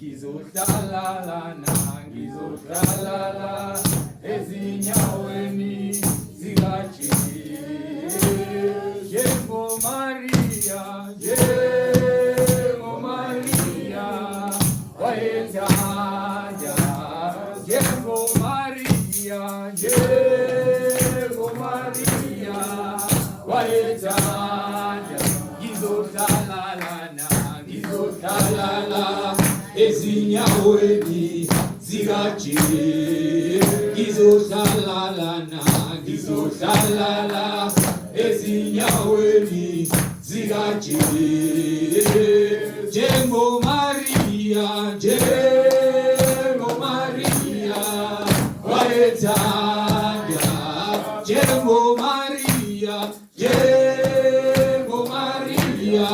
Ngizohlala lana, ngizohlala la ezinyaweni zikaJesu. NjengoMariya, njengoMariya wayethanda, njengoMariya, njengoMariya wayethanda. Ngizohlala lana, ngizohlala la ezinyaweni zikaJesu. Ngizohlala lana, ngizohlala la ezinyaweni zikaJesu. NjengoMariya, njengoMariya wayethanda, njengoMariya, njengoMariya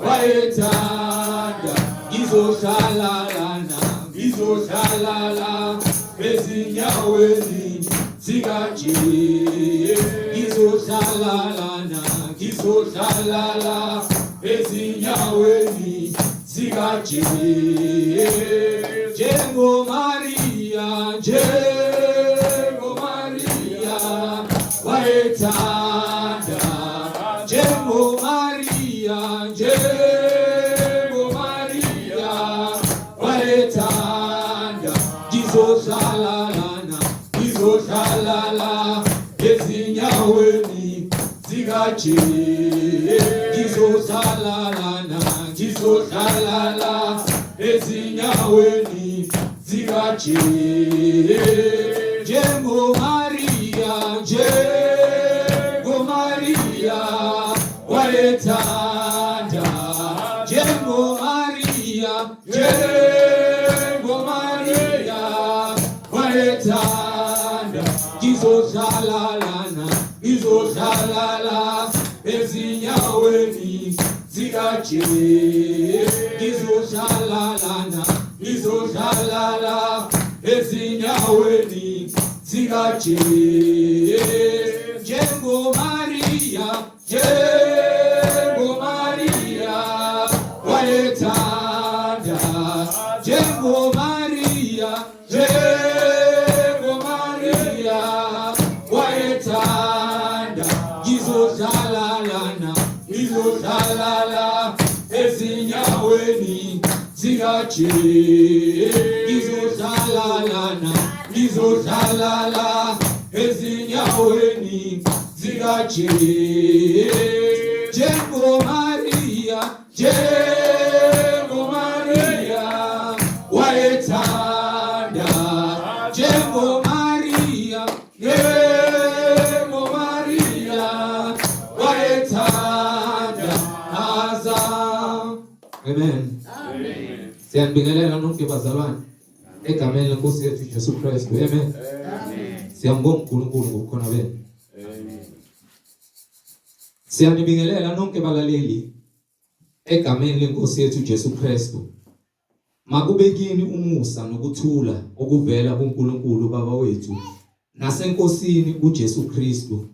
wayethanda. Ngizohlala lana, ngizohlala la ezinyaweni zikaJesu. Ngizohlala lana, ngizohlala la ezinyaweni zikaJesu. NjengoMariya, njengoMariya wayethanda, njengoMariya, njengoMariya wayethanda. Ngizohlala lana, ngizohlala la ezinyaweni zikaJesu. Ngizohlala lana, ngizohlala la ezinyaweni zikaJesu. NjengoMariya, njengoMariya wayethanda, njengoMariya, njengoMariya wayethanda. Ngizohlala lana, ngizohlala la ezinyaweni zikaJesu. Ngizohlala lana, ngizohlala la ezinyaweni zikaJesu. NjengoMariya, njengoMariya wayethanda, njengoMariya, njengoMariya wayethanda. Ngizohlala lana, ngizohlala la ezinyaweni zikaJesu. Ngizohlala lana, ngizohlala la ezinyaweni zikaJesu. NjengoMariya, njengoMariya wayethanda, njengoMariya, njengoMariya wayethanda aza. Amen. Siyanibingelela nonke bazalwane egameni lenkosi yethu Jesu Kristu. Amen. Siyambonga uNkulunkulu ngobukhona benu. Siyanibingelela nonke balaleli egameni lenkosi yethu Jesu Kristu. Makube kini umusa nokuthula okuvela kuNkulunkulu Baba wethu naseNkosini uJesu Kristu,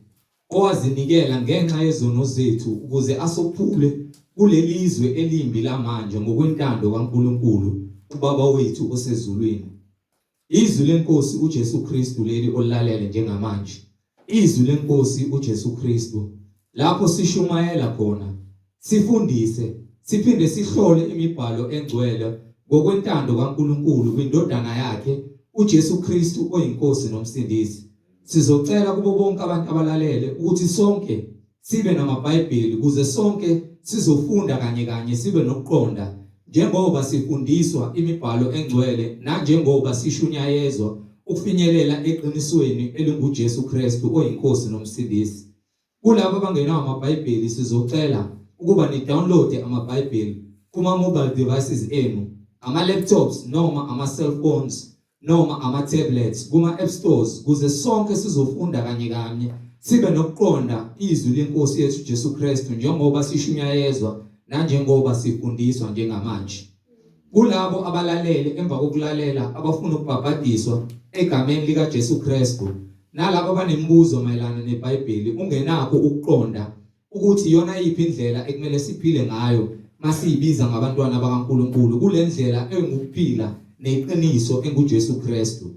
owazinikela ngenxa yezono zethu ukuze asophule kulelizwe elimbi lamanje ngokwentando kaNkulunkulu uBaba wethu osezulwini. Izwi leNkosi uJesu Kristu leli olilalele njengamanje. Izwi leNkosi uJesu Kristu lapho sishumayela khona, sifundise, siphinde sihlole imibhalo engcwele ngokwentando kaNkulunkulu kwiNdodana yakhe uJesu Kristu oyiNkosi noMsindisi. Sizocela kubo bonke abantu abalalele ukuthi sonke sibe namaBhayibheli ukuze sonke sizofunda kanye kanye sibe nokuqonda njengoba sifundiswa imibhalo engcwele nanjengoba sishunyayezwa ukufinyelela eqinisweni elinguJesu Kristu oyiNkosi noMsindisi. Kulabo abangenawo amaBhayibheli sizocela ukuba ni-download amaBhayibheli kuma-mobile devices enu, ama-laptops noma ama-cellphones noma ama-tablets kuma-app stores kuze sonke sizofunda kanye kanye sibe nokuqonda izwi leNkosi yethu Jesu Kristu njengoba sishunyayezwa nanjengoba sifundiswa njengamanje. Kulabo abalalele emva kokulalela abafuna ukubhabhadiswa egameni likaJesu Kristu nalabo abanemibuzo mayelana neBhayibheli ungenakho ukuqonda ukuthi iyona yiphi indlela ekumele siphile ngayo. masiyibiza ngabantwana bakaNkuluNkulu kulendlela engukuphila neqiniso enguJesu Kristu.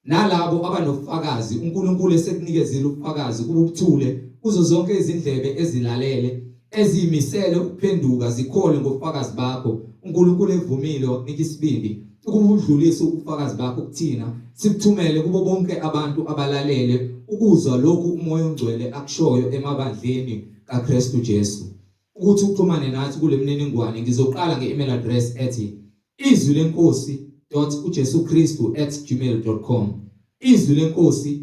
Nalabo abanobufakazi uNkulunkulu esekunikezile ubufakazi kubuthule kuzo zonke izindlebe ezilalele eziyimisele ukuphenduka zikholwe ngobufakazi bakho uNkulunkulu evumile wakunika isibindi ukuba udlulise ubufakazi bakho kuthina sibuthumele kubo bonke abantu abalalele ukuzwa lokhu uMoya oNgcwele akushoyo emabandleni kaKristu Jesu. Ukuthi uxhumane nathi kule mininingwane ngizoqala nge-email address ethi izwi lenkosi .ujesukristu@gmail.com izwi lenkosi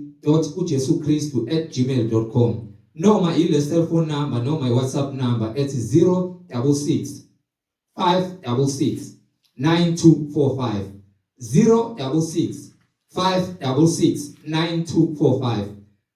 .ujesukristu@gmail.com noma ile cellphone number noma i-WhatsApp number ethi 066 566 9245 066 566 9245.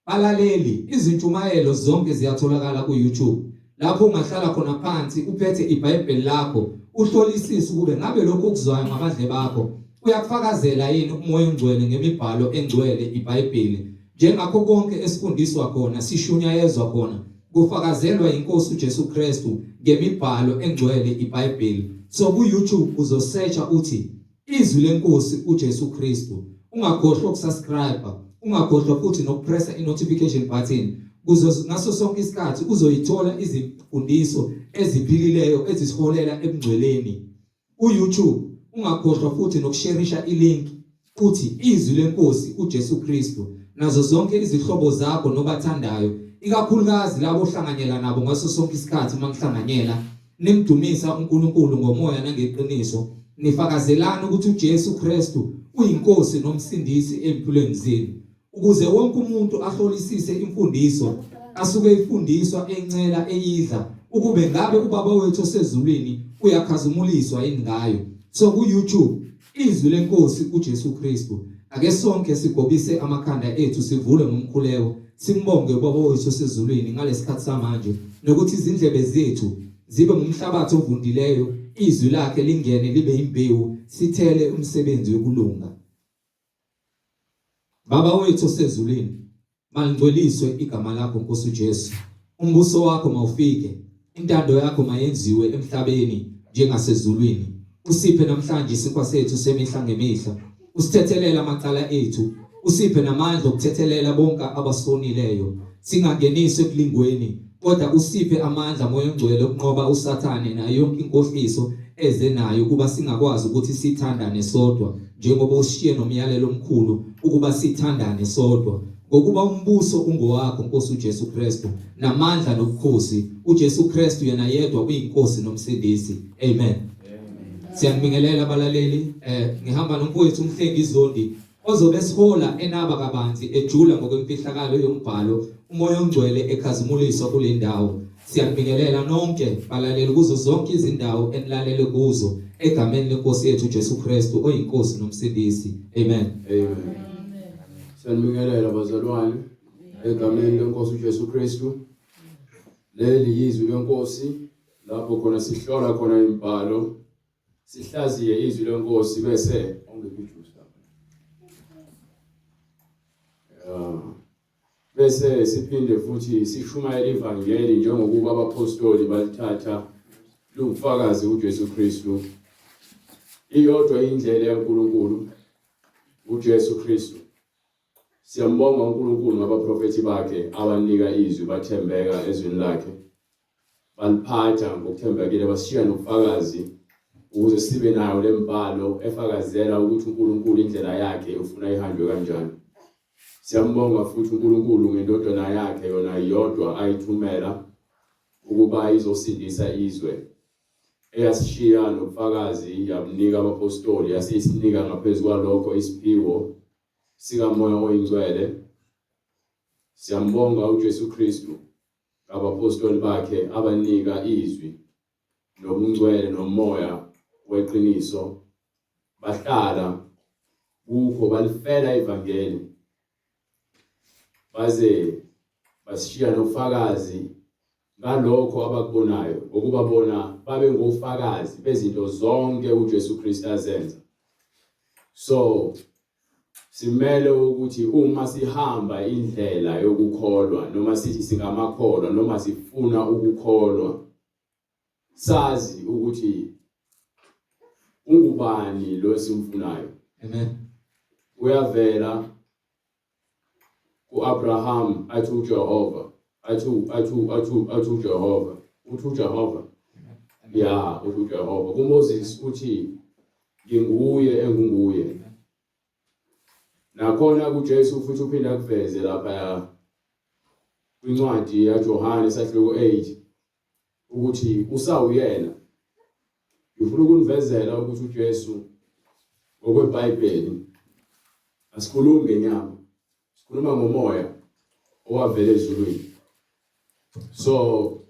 Balaleli, izintshumayelo zonke ziyatholakala ku-YouTube lapho ungahlala khona phansi uphethe iBhayibheli lakho uhlolisise ukube ngabe lokhu okuzwayo ngabadle bakho uyakufakazela yini uMoya oNgcwele ngemibhalo engcwele iBhayibheli. Njengakho konke esifundiswa khona sishunyayezwa khona kufakazelwa inkosi uJesu Kristu ngemibhalo engcwele iBhayibheli. So ku-YouTube uzosearcha uthi Izwi leNkosi uJesu Kristu. Ungakhohlwa ukusubscribe, ungakhohlwa futhi nokupressa i-notification button kuze ngaso sonke isikhathi uzoyithola izimfundiso eziphilileyo ezisiholela ebungcweleni. Ku-YouTube ungakhohlwa futhi nokusherisha ilink uthi Izwi leNkosi uJesu Kristu nazo zonke izihlobo zakho nobathandayo, ikakhulukazi labo ohlanganyela nabo ngaso sonke isikhathi uma nihlanganyela Nimdumisa uNkulunkulu ngomoya nangeqiniso, nifakazelana ukuthi uJesu Kristu uyiNkosi noMsindisi ezimpilweni zenu, ukuze wonke umuntu ahlolisise imfundiso asuke ifundiswa encela eyidla ukube ngabe uBaba wethu osezulwini uyakhazimuliswa yini ngayo. So ku YouTube Izwi leNkosi uJesu Kristu. Ake sonke sigobise amakhanda ethu sivule ngomkhuleko simbonge uBaba wethu osezulwini ngalesikhathi samanje nokuthi izindlebe zethu zibe ngumhlabathi ovundileyo izwi lakhe lingene libe imbewu sithele umsebenzi wokulunga. Baba wethu osezulwini, malingcweliswe igama lakho Nkosi uJesu. Umbuso wakho mawufike, intando yakho mayenziwe emhlabeni njengasezulwini. Usiphe namhlanje isinkwa sethu semihla ngemihla. Usithethelele amacala ethu, usiphe namandla okuthethelela bonke abasonileyo. Singangeniswa ekulingweni, kodwa usiphe amandla Moya oNgcwele okunqoba uSathane nayo yonke inkohliso eze nayo ukuba singakwazi ukuthi sithandane sodwa njengoba usishiye nomyalelo omkhulu ukuba sithandane sodwa ngokuba umbuso ungowakho Nkosi uJesu Kristu namandla nobukhosi uJesu Kristu yena yedwa uyinkosi nomsindisi. Amen. Siyanibingelela abalaleli, ngihamba nomfowethu uMhlengi Zondi ozobe esihola enaba kabanzi ejula ngokwemfihlakalo yombhalo uMoya oNgcwele ekhazimuliswa kule ndawo. Siyanibingelela nonke balaleli kuzo zonke izindawo enilalele kuzo egameni leNkosi yethu uJesu Kristu oyiNkosi noMsindisi. Amen. Amen. Siyanibingelela bazalwane egameni leNkosi uJesu Kristu. Leli yizwi leNkosi lapho khona sihlola khona imibhalo sihlaziye izwi leNkosi bese ongiphi ijuice lapha. Yeah. Bese siphinde futhi sishumayele ivangeli njengokuba abaphostoli balithatha liwubufakazi uJesu Kristu. Iyodwa indlela yaNkulunkulu uJesu Kristu. Siyambonga uNkulunkulu ngabaprofethi bakhe abanika izwi bathembeka ezwini lakhe. Baliphatha ngokuthembekile basishiya nobufakazi ukuze sibe nayo lembhalo efakazela ukuthi uNkulunkulu indlela yakhe ufuna ihanjwe kanjani. Siyambonga futhi uNkulunkulu ngendodana yakhe yona yodwa ayithumela ukuba izosindisa izwe. Eyasishiya nobufakazi yabunika abapostoli yasisinika ngaphezu kwalokho isiphiwo sikaMoya oyiNgcwele. Siyambonga uJesu Kristu ngabapostoli bakhe abanika izwi nobungcwele nomoya weqiniso bahlala kukho balifela ivangeli baze basishiya nofakazi ngalokho abakubonayo ngokuba bona babe ngofakazi bezinto zonke uJesu Kristu azenza. So simele ukuthi uma sihamba indlela yokukholwa noma sithi singamakholwa noma sifuna ukukholwa. Sazi ukuthi ungubani lo esimfunayo. Amen. Uyavela kuAbraham athi uJehova, athi uJehova, uthi uJehova. Ya, uthi uJehova. KuMoses uthi nginguye engunguye. Nakhona kuJesu futhi uphinda akuveze lapha kwincwadi yaJohane sahluko 8 ukuthi usawuyena. Ngifuna ukunivezela ukuthi uJesu ngokweBhayibheli asikhulumi ngenyama, sikhuluma ngomoya owavela ezulwini. So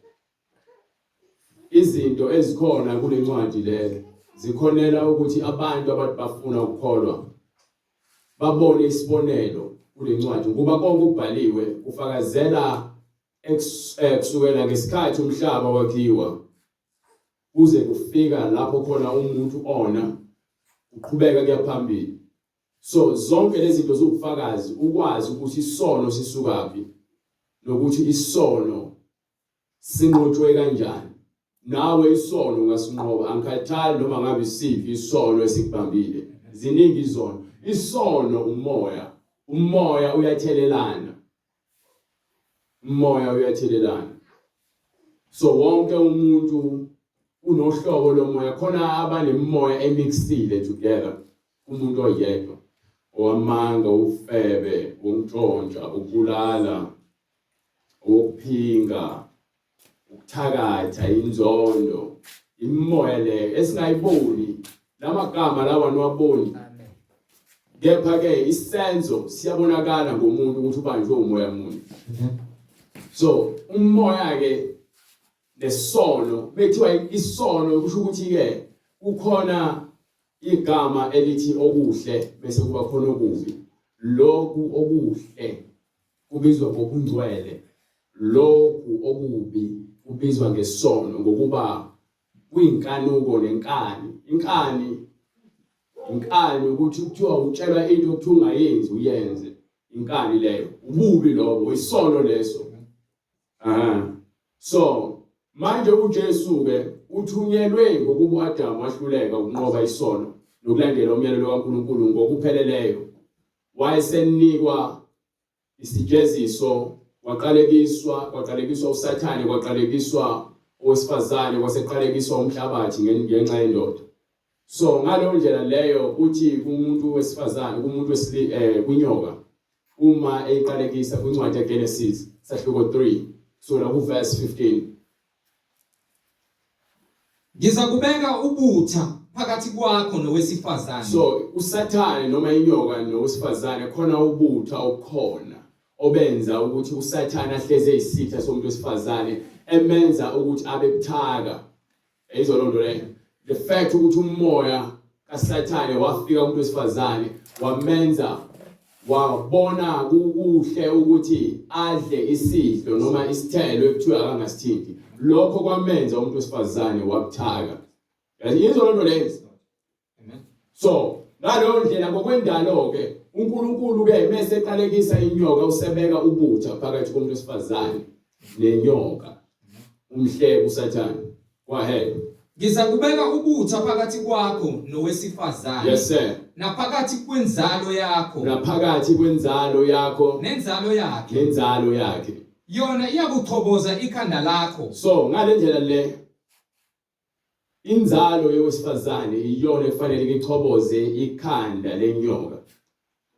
izinto ezikhona kule ncwadi le zikhonela ukuthi abantu abantu bafuna ukukholwa babone isibonelo kule ncwadi ngoba konke okubhaliwe kufakazela kusukela ngesikhathi umhlaba wakhiwa kuze kufika lapho khona umuntu ona uqhubeka kuya phambili. So zonke lezi zinto ziwubufakazi ukwazi ukuthi isono sisukaphi nokuthi isono sinqotshwe kanjani. Nawe isono ungasinqoba, angikhathali noma ngabe isiphi isono esikubambile. Ziningi izono. Isono umoya, umoya uyathelelana. Umoya uyathelelana. So wonke umuntu unohlobo lomoya, khona abanemimoya emixile together umuntu oyedwa, owamanga, ufebe, wokuntshontsha, ukubulala, owokuphinga, ukuthakatha, inzondo, imimoya leyo esingayiboni. Lamagama lawa niwaboni, kepha ke isenzo siyabonakala ngomuntu ukuthi ubanjwe umoya muni. So umoya ke nesono, bekuthiwa isono kusho ukuthi ke kukhona igama elithi okuhle bese kuba khona okubi. Lokhu okuhle kubizwa ngokungcwele, lokhu okubi kubizwa ngesono, ngokuba kuyinkanuko nenkani. Inkani, inkani ukuthi kuthiwa utshelwa into okuthiwa ungayenzi uyenze, inkani leyo, ububi lobo, isono leso. Aha. So manje uJesu ke uthunyelwe ngokuba uAdamu wahluleka ukunqoba isono nokulandela umyalelo kaNkulunkulu ngokupheleleyo. Wayesenikwa isijeziso, waqalekiswa, kwaqalekiswa uSathane, kwaqalekiswa owesifazane, kwaseqalekiswa umhlabathi ngenxa yendoda. So ngaleyo ndlela leyo uthi kumuntu wesifazane, kumuntu wesili kwinyoka uma eyiqalekisa kwincwadi yaGenesis sahluko 3 kusukela kuverse 15. Ngizakubeka ubutha phakathi kwakho nowesifazane. So uSathane noma inyoka nowesifazane khona ubutha obukhona obenza ukuthi uSathane ahleze isitha somuntu wesifazane, emenza ukuthi abe buthaka. Yayizwa loo nto leyo. The fact ukuthi umoya kaSathane wafika kumuntu wesifazane wamenza wabona kukuhle ukuthi adle isidlo noma isithelo ekuthiwa akangasithinti, lokho kwamenza umuntu wesifazane wabuthaka. Yayizwa loo nto leyo. So ngaleyo ndlela ngokwendalo ke uNkulunkulu ke mese eqalekisa inyoka usebeka ubutha phakathi komuntu wesifazane nenyoka, umhleke uSathane. Go ahead. Ngizakubeka ubutha phakathi kwakho nowesifazane. Yes sir. Naphakathi kwenzalo yakho. Naphakathi kwenzalo yakho. Nenzalo yakhe. Nenzalo yakhe. Yona iyakuchoboza ikhanda lakho. So ngale ndlela le Inzalo yowesifazane iyona ekufanele ichoboze ikhanda lenyoka.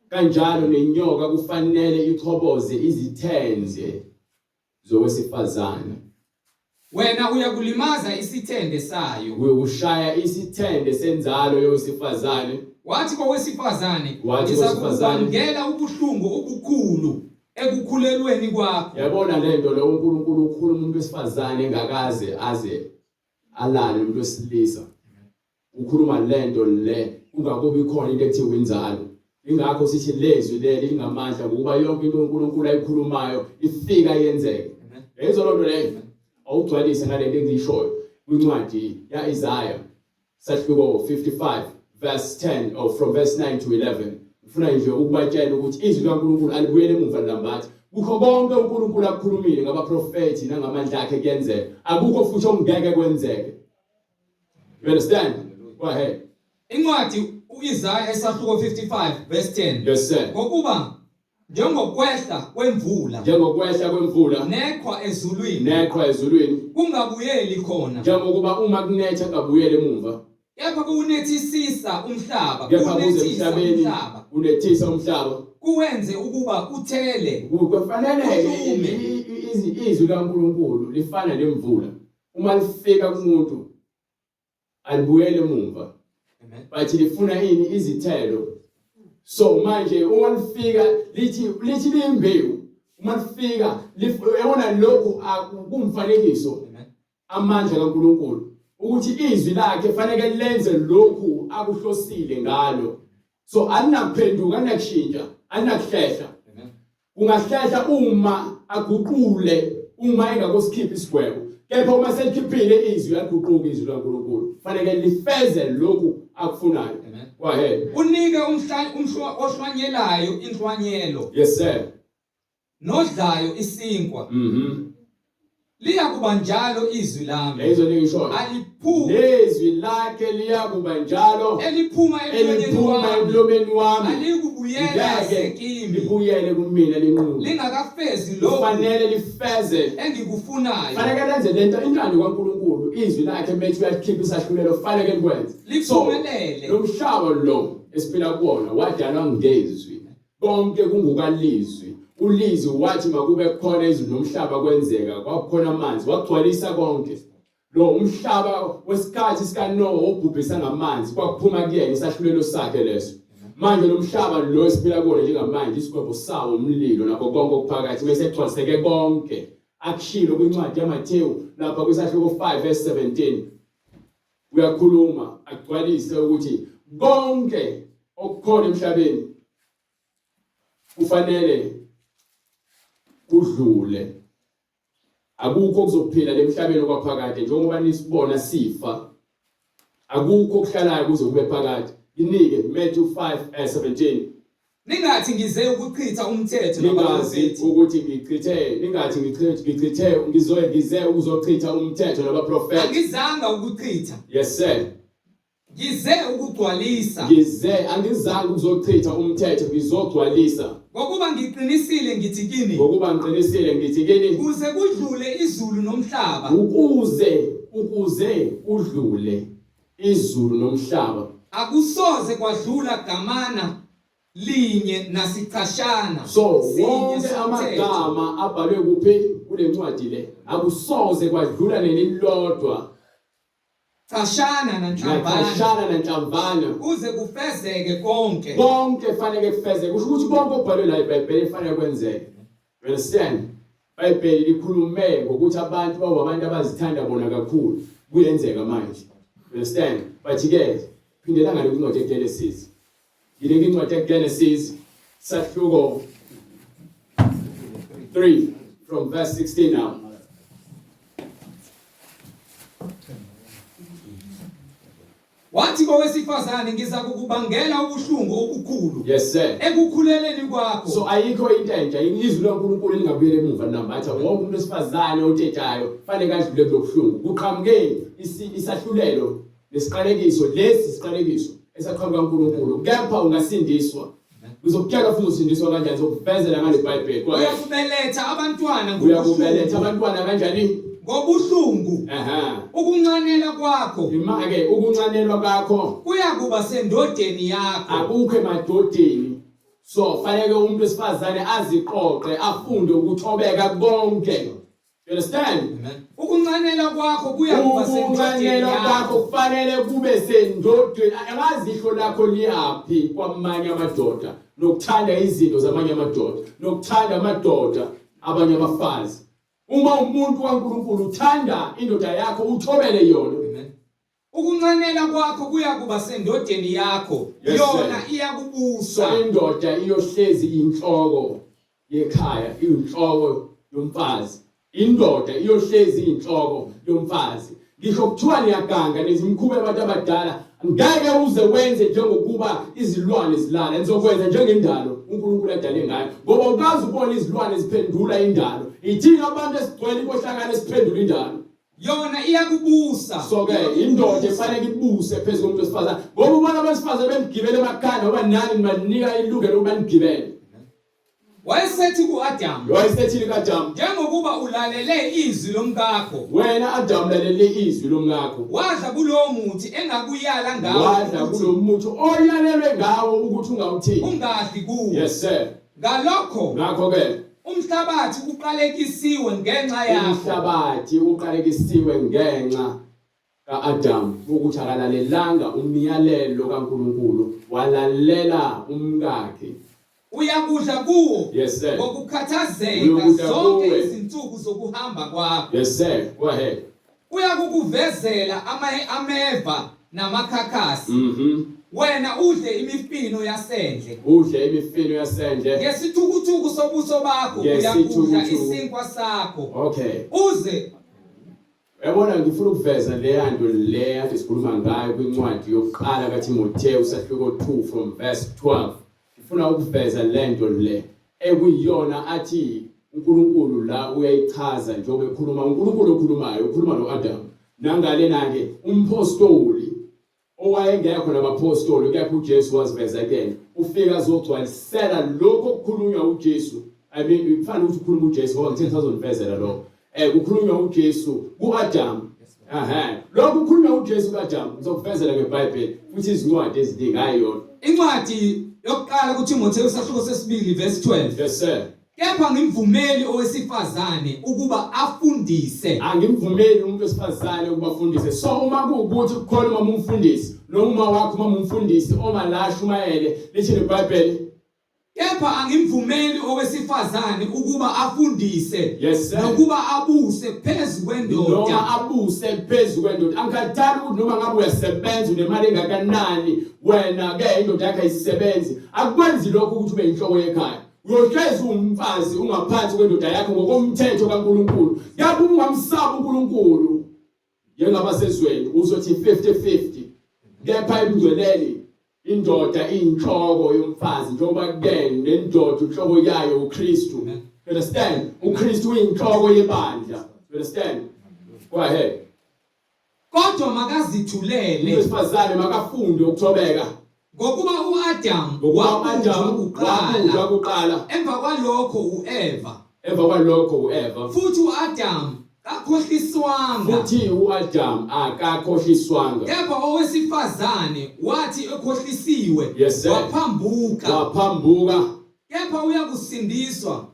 Kanjalo nenyoka kufanele ichoboze izithenze zowesifazane. Wena uyakulimaza isithende sayo. Uyokushaya isithende senzalo yowesifazane. Wathi kowesifazane, Wathi kowesifazane, ngizakukubangela ubuhlungu obukhulu ekukhulelweni kwakho. Yabona lento le, uNkulunkulu ukhuluma umuntu wesifazane engakaze aze alale umuntu wesilisa. Ukhuluma lento le kungakubi khona into ekuthiwa inzalo. Ingakho sithi lezwi leli lingamandla, ngokuba yonke into uNkulunkulu ayikhulumayo ifika yenzeke. Yayizwa lonto leyo. Awugcwalise ngalento engiyishoyo kwincwadi yaIsaiah sahluko 55 verse 10 or from verse 9 to 11. Ngifuna nje ukubatshela ukuthi izwi likaNkulunkulu alibuyele emuva lilambatha. Kukho konke uNkulunkulu akukhulumile ngabaprofethi nangamandla akhe kuyenzeka. Akukho futhi okungeke kwenzeke. You understand? Go ahead. Incwadi uIsaiah esahluko 55 verse 10. Yes sir. Ngokuba njengokwehla kwemvula Njengokwehla kwemvula neqhwa ezulwini neqhwa ezulwini, kungabuyeli khona njengokuba uma kunetha kungabuyeli emuva, kepha kuwunethisisa umhlaba, kepha kuze kuwunethisa emhlabeni umhlaba, kunethisa umhlaba. kuwenze ukuba uthele. Kufanele Uhlume. izwi likaNkulunkulu lifana nemvula. Uma lifika kumuntu alibuyele emumva. Amen. But lifuna ini? Izithelo. So manje uma lifika lithi liyimbewu, uma lifika yabona lokhu kumfanekiso Amen. amandla kaNkulunkulu ukuthi izwi lakhe fanele lenze lokhu akuhlosile ngalo. So alinakuphenduka, alinakushintsha, alinakuhlehla. Amen. Kungahlehla uma aguqule, uma engakosikhipha isigwebo, kepha uma selikhiphile izwi aliguquki izwi laNkulunkulu, fanele lifeze lokhu akufunayo. Amen. Go ahead. Unike ohlwanyelayo inhlwanyelo Yes sir. nodlayo isinkwa. Liyakuba njalo izwi lami. Yayizwa lengishoyo. Aliphumi Nezwi lakhe liyakuba njalo eliphuma emlonyeni eliphuma wami emlomeni wami, alikubuyela ngeke kimi libuyele kumina linqunu, lingakafezi lokhu kufanele lifeze, engikufunayo, fanele lenze lento intando kaNkulunkulu. Izwi lakhe methi uyakhipha isahlulelo, fanele likwenze. So liphumelele. lo mhlaba lo esiphila kuwona wadalwa ngezwi, konke kungukalizwi. Ulizwi wathi makube khona izulu nomhlaba, kwenzeka, kwakukhona amanzi, wagcwalisa konke. Lo umhlaba wesikhathi sikaNowa obhubhisa ngamanzi, kwakuphuma kuyena isahlulelo sakhe leso. Manje lo mhlaba lo esiphila kuwona njengamanje, isigwebo sawo umlilo nakho konke okuphakathi, bese kugcwaliseke konke akushilo kwincwadi yaMathewu lapha kwisahluko 5 verse 17. Uyakhuluma agcwalise ukuthi konke okukhona emhlabeni kufanele kudlule, akukho okuzophila lemhlabeni okwaphakade. Njengoba nisibona sifa, akukho okuhlalayo kuze kube phakade. Nginike Matthew 5:17. Ningathi ngize ukuchitha umthetho Ningazi nabaprofethi. ukuthi ngichithe, ningathi ngichithe ngizoye ngize ukuzochitha umthetho nabaprofethi. Angizanga ukuchitha, Yes sir. ngize ukugcwalisa. Ngize, angizange ukuzochitha umthetho, ngizogcwalisa. Ngokuba ngiqinisile ngithi kini, Ngokuba ngiqinisile ngithi kini, kuze kudlule izulu nomhlaba, ukuze kudlule izulu nomhlaba, akusoze kwadlula gamana linye nasichashana So sinye wonke somthetho. amagama abhalwe kuphi kule ncwadi le, akusoze kwadlula nelilodwa Cashana nanhlamvana, naqashana nanhlamvana, kuze kufezeke konke. Konke fanele kufezeke. Kusho ukuthi konke okubhalwe la eBhayibheli fanele kwenzeke. You understand? iBhayibheli likhulume ngokuthi abantu bawabantu abazithanda bona kakhulu, kuyenzeka manje. You understand? But ke phindela ngale kwincwadi yeGenesis. Yile incwadi yeGenesis sahluko 3 from verse 16 now. Wathi kowesifazane, ngiza kukubangela ubuhlungu obukhulu Yes sir. ekukhuleleni kwakho. So ayikho into entsha, izwi laNkulunkulu lingabuyela emuva nambatha. Wonke umuntu wesifazane otshetshayo fanele adlule kulobuhlungu. Kuqhamukeni isahlulelo nesiqalekiso, lesi siqalekiso esaqhamuka kuNkulunkulu, kepha ungasindiswa. Ngizokutshela futhi usindiswa kanjani, ngizokuvezela ngale Bible. Go ahead. Uyakubeletha abantwana Uyakubeletha ngobuhlungu, abantwana kanjani? ngobuhlungu. Ukunxanela kwakho Ima ke ukunxanelwa kwakho kuyakuba sendodeni yakho. Akukho emadodeni. So fanele umuntu wesifazane aziqoqe, afunde ukuthobeka konke. You understand? Amen. Ukunxanela kwakho kuyakuba sendodeni Ukunxanelwa kwakho yakho. kufanele kube sendodeni. Angazi ihlo lakho liyaphi kwamanye amadoda, nokuthanda izinto zamanye amadoda, nokuthanda amadoda abanye abafazi. Uma umuntu kaNkulunkulu uthanda indoda yakho, uthobele yona. Amen. Ukunxanela kwakho kuyakuba sendodeni yakho, Yes, yona sir. iyakubusa. So indoda iyohlezi inhloko yekhaya, inhloko yomfazi. Indoda iyohlezi inhloko yomfazi. Ngisho kuthiwa niyaganga nezimkhuba yabantu abadala, ngeke uze wenze njengokuba izilwane zilala. Nizokwenza njengendalo uNkulunkulu adale ngayo, ngoba ukazi ubona izilwane ziphendula indalo. Ithina abantu esigcwele inkohlakalo esiphendula indalo. Yona iyakubusa. So ke indoda efanele ibuse phezu komuntu wesifazane. Ngoba ubona abesifazane benigibele emakhanda ngoba nani nibanika ilungelo lokuba nigibele. Wayesethi ku-Adamu. Wayesethi ku-Adamu. Njengokuba ulalele izwi lomkakho. Wena Adamu lalele izwi lomkakho. Wadla kulowo muthi engakuyala ngawo. Wadla kulowo muthi oyalelwe ngawo ukuthi ungawuthini. Ungadli kuwo. Yes sir. Ngalokho. Ngakho ke umhlabathi uqalekisiwe ngenxa yakho. Umhlabathi uqalekisiwe ngenxa ka-Adamu ukuthi akalalelanga umyalelo kaNkulunkulu walalela umkakhe. Uyakudla kuwo yes, sir. Ngokukhathazeka zonke izinsuku zokuhamba kwakho. Yes sir. Go ahead. Uyakukuvezela ameva namakhakhasi. Wena udle imifino yasendle. Udle imifino yasendle. Ngesithukuthuku sobuso bakho uyakudla isinkwa sakho. Okay. Uze Uyabona ngifuna ukuveza leya nto le ade sikhuluma ngayo kwincwadi yokuqala kaTimothewu isahluko 2 from verse 12. Ngifuna ukuveza le nto le ekuyiyona athi uNkulunkulu la uyayichaza njengoba ekhuluma uNkulunkulu okhulumayo ukhuluma noAdam. Nangalena-ke umphostoli owayengekho nabaphostoli kepha uJesu waziveza kuyena ufika azogcwalisela lokho okukhulunywa uJesu. I mean kufanele ukuthi ukhuluma uJesu ngoba ngithe ngisazonivezela lokho. Kukhulunywa uJesu kuAdam. Ehhe. Lokho kukhulunywa uJesu kuAdam ngizokuvezela ngeBhayibheli futhi izincwadi eziningi ayiyona. Incwadi yokuqala kuThimothewu isahluko sesibili verse 12. Yes sir. Kepha ngimvumeli owesifazane ukuba afundise. Angimvumeli umuntu wesifazane ukuba afundise. So uma kuwukuthi kukhona umama umfundisi noma uma wakho umama umfundisi oma la ashumayele lithi iBhayibheli. Kepha angimvumeli owesifazane ukuba afundise yes, sir. Nokuba abuse phezu kwendoda. Noma abuse phezu kwendoda. Angikhathali ukuthi noma ngabe uyasebenza unemali engakanani wena ke indoda yakho ayisebenzi. Akwenzi lokho ukuthi ube inhloko yekhaya. Uyohlezi umfazi ungaphansi kwendoda yakho ngokomthetho kaNkulunkulu. Kepha uma ungamsaba uNkulunkulu njengabasezweni uzothi 50-50. Kepha ebungcweleni indoda iyinhloko yomfazi njengoba ke nendoda inhloko yayo uKristu. You understand? uKristu uyinhloko yebandla. You understand? Go ahead. Kodwa makazithulele. Owesifazane makafunde ukuthobeka. Ngokuba u-Adamu wabunjwa kuqala, kuqala. Emva kwalokho u-Eva. Emva kwalokho u-Eva. Futhi u-Adamu kakhohliswanga. Futhi u-Adamu akakhohliswanga. Kepha owesifazane wathi ekhohlisiwe, yes, waphambuka. Waphambuka. Kepha uyakusindiswa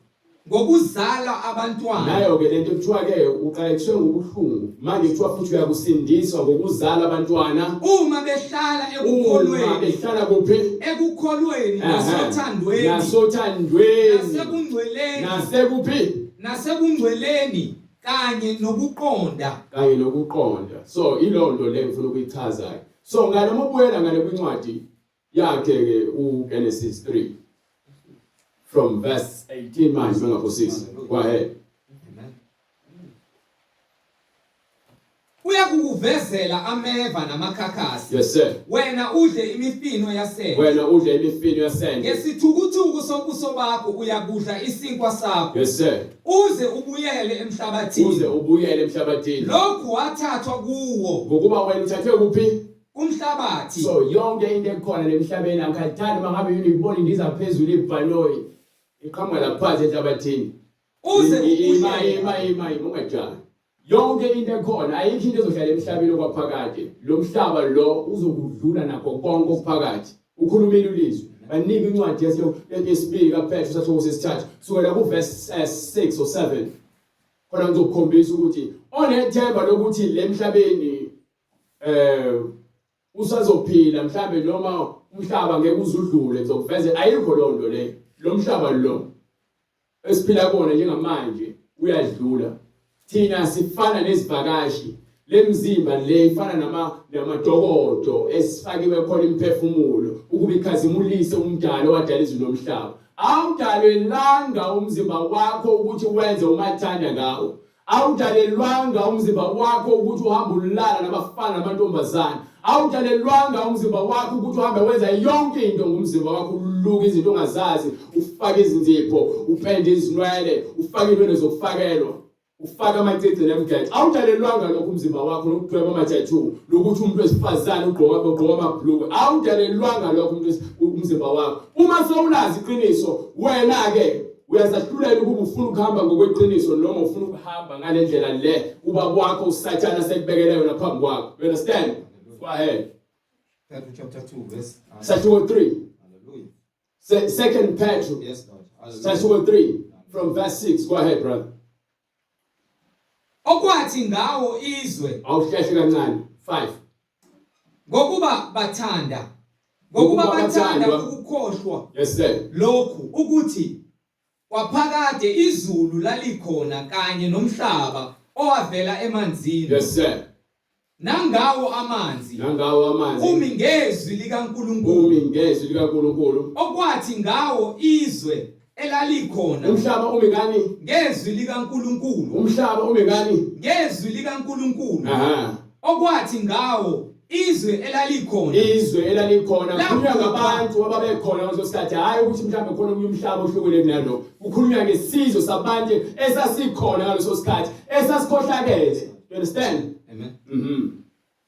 ngokuzala abantwana. Nayo ke lento kuthiwa ke uqalekiswe ngobuhlungu manje kuthiwa futhi uyakusindiswa ngokuzala abantwana uma behlala ekukholweni. Uma behlala kuphi? Ekukholweni nasothandweni. Nasothandweni. Nasekungcweleni. Nasekuphi? Nasekungcweleni kanye nokuqonda. Kanye nokuqonda. So ilonto le ngifuna ukuyichaza. So ngale mobuyela ngale kwincwadi yakhe ke uGenesis 3 from verse 18 manje mangaphosisi. Go ahead. Uyakukuvezela ameva namakhakhasi. Yes sir. Wena udle imifino yasendle. Wena udle imifino yasendle. Ngesithukuthuku sobuso bakho uyakudla isinkwa sakho. Yes sir. Uze ubuyele emhlabathini. Uze ubuyele emhlabathini. Lokhu wathathwa kuwo. Ngokuba wena uthathwe kuphi? Umhlabathi. So yonke into ekhona lemhlabeni angikhathali uma ngabe yini ibona indiza phezulu ibhanoyi iqhamuka laphansi enhlabathini. Uze ima ima ima ima ungajahi. Yonke into ekhona ayikho into ezohlala emhlabeni okwaphakade. Lo mhlaba lo uzokudlula nakho konke okuphakathi. Ukhulumile ulizwi. Banika incwadi yesibili kaPetru sahluko sesithathu sukela kuverse 6 or 7. Khona ngizokukhombisa ukuthi onethemba lokuthi lemhlabeni usazophila mhlambe noma umhlaba ngeke uzudlule ngizokuveze ayikho loo nto leyo. Lo mhlaba lo esiphila kuwona njengamanje uyadlula. Thina sifana nezivakashi, lemzimba le ifana namadokodo esifakiwe khona imiphefumulo ukuba ikhazimulise umdali owadala izulu nomhlaba. Awudalelanga umzimba wakho ukuthi wenze umathanda ngawo. Awudalelwanga umzimba wakho ukuthi uhambe ulala nabafana namantombazane. Awudalelwanga umzimba wakho ukuthi uhambe wenza yonke into ngomzimba wakho, uluke izinto ongazazi, ufake izinzipho, upende izinwele, ufake inwele zokufakelwa. Ufaka amacici nemgede. Awudalelwanga lokho umzimba wakho nokudweba ama-tattoo nokuthi umuntu wesifazane ugqoka ugqoka amabhulukwe. Awudalelwanga lokho umuntu umzimba wakho. Uma sewulazi iqiniso wena-ke uyazahlulela ukuba ufuna ukuhamba ngokweqiniso noma ufuna ukuhamba ngale ndlela le ubaba wakho uSathane asekubekele yona phambi kwakho. You understand? Go ahead. Petro chapter 2 verse Sahluko 3. Hallelujah. Second Petro. Yes, Lord. Hallelujah. Sahluko 3 from verse 6. Go ahead, brother. Okwathi ngawo izwe Awuhlehle kancane. 5. ngokuba bathanda ngokuba Ngokuba bathanda bathandwa. ukukhohlwa Yes sir. lokhu ukuthi kwaphakade izulu lalikhona kanye nomhlaba owavela emanzini Yes sir. nangawo amanzi Nangawo amanzi. umi ngezwi likaNkulunkulu Umi ngezwi likaNkulunkulu. okwathi ngawo izwe elalikhona Umhlaba umi ngani? ngezwi likaNkulunkulu Umhlaba umi ngani? ngezwi likaNkulunkulu Aha. okwathi ngawo izwe elalikhona Izwe elalikhona Lapho- kukhulunywa ngabantu ababekhona ngaleso sikhathi hayi ukuthi mhlawumbe khona omunye umhlaba ohlukile kunalo. Kukhulunywa ngesizwe sabantu esasikhona ngaleso sikhathi esasikhohlakele. You understand? Amen. Mhm.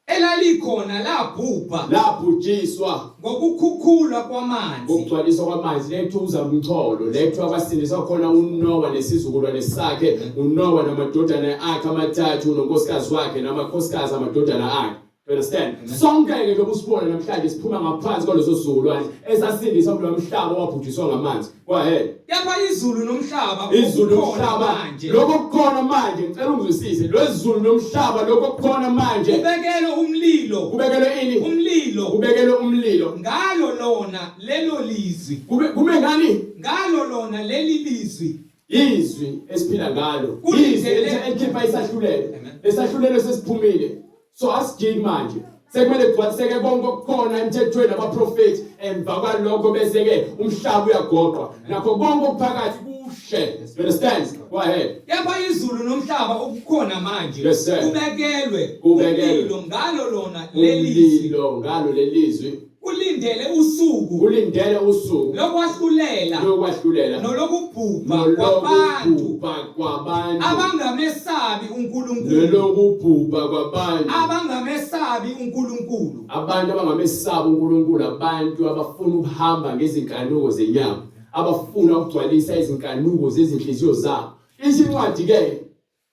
Elalikhona labhubha Labhujiswa ngokukhukhulwa kwamanzi ngokugcwaliswa kwamanzi lethuza umcholo lethwa kwasindiswa khona uNowa nesizukulwane sakhe uNowa namadodana akhe amathathu nonkosikazi wakhe namakhosikazi amadodana akhe. You understand? Sonke ke lokhu sibona namhlanje siphuma ngaphansi kwaleso sizukulwane esasindiswa kulo mhlaba owabhujiswa ngamanzi. Go ahead. Kepha izulu nomhlaba Izulu okukhona nomhlaba manje lokho kukhona manje ngicela ungizwisise lwezulu nomhlaba lokho kukhona manje kubekelwe umlilo kubekelwe ini umlilo kubekelwe umlilo ngalo lona lelo lizwi kube kume ngani ngalo lona leli lizwi izwi esiphila ngalo Kulindele- izwi elikhipha isahlulelo Amen. lesahlulelo sesiphumile so asijiki manje sekumele kugcwaliseke konke okukhona emthethweni abaprofeti emva kwalokho bese ke umhlaba uyagoqwa nakho konke okuphakathi kushe. You understand? Go ahead. Kepha izulu nomhlaba okukhona manje Yes, sir. kubekelwe Kubekelwe. umlilo ngalo lona leli lizwi Umlilo ngalo lelizwi ulindele usuku kulindele usuku lokwahlulela lokwahlulela nolokubhubha kwabantu nolokubhubha kwabantu abangamesabi uNkulunkulu nolokubhubha kwabantu abangamesabi uNkulunkulu abantu abangamesabi uNkulunkulu abantu abafuna ukuhamba ngezinkanuko zenyama abafuna ukugcwalisa izinkanuko zezinhliziyo zabo. Isho incwadi ke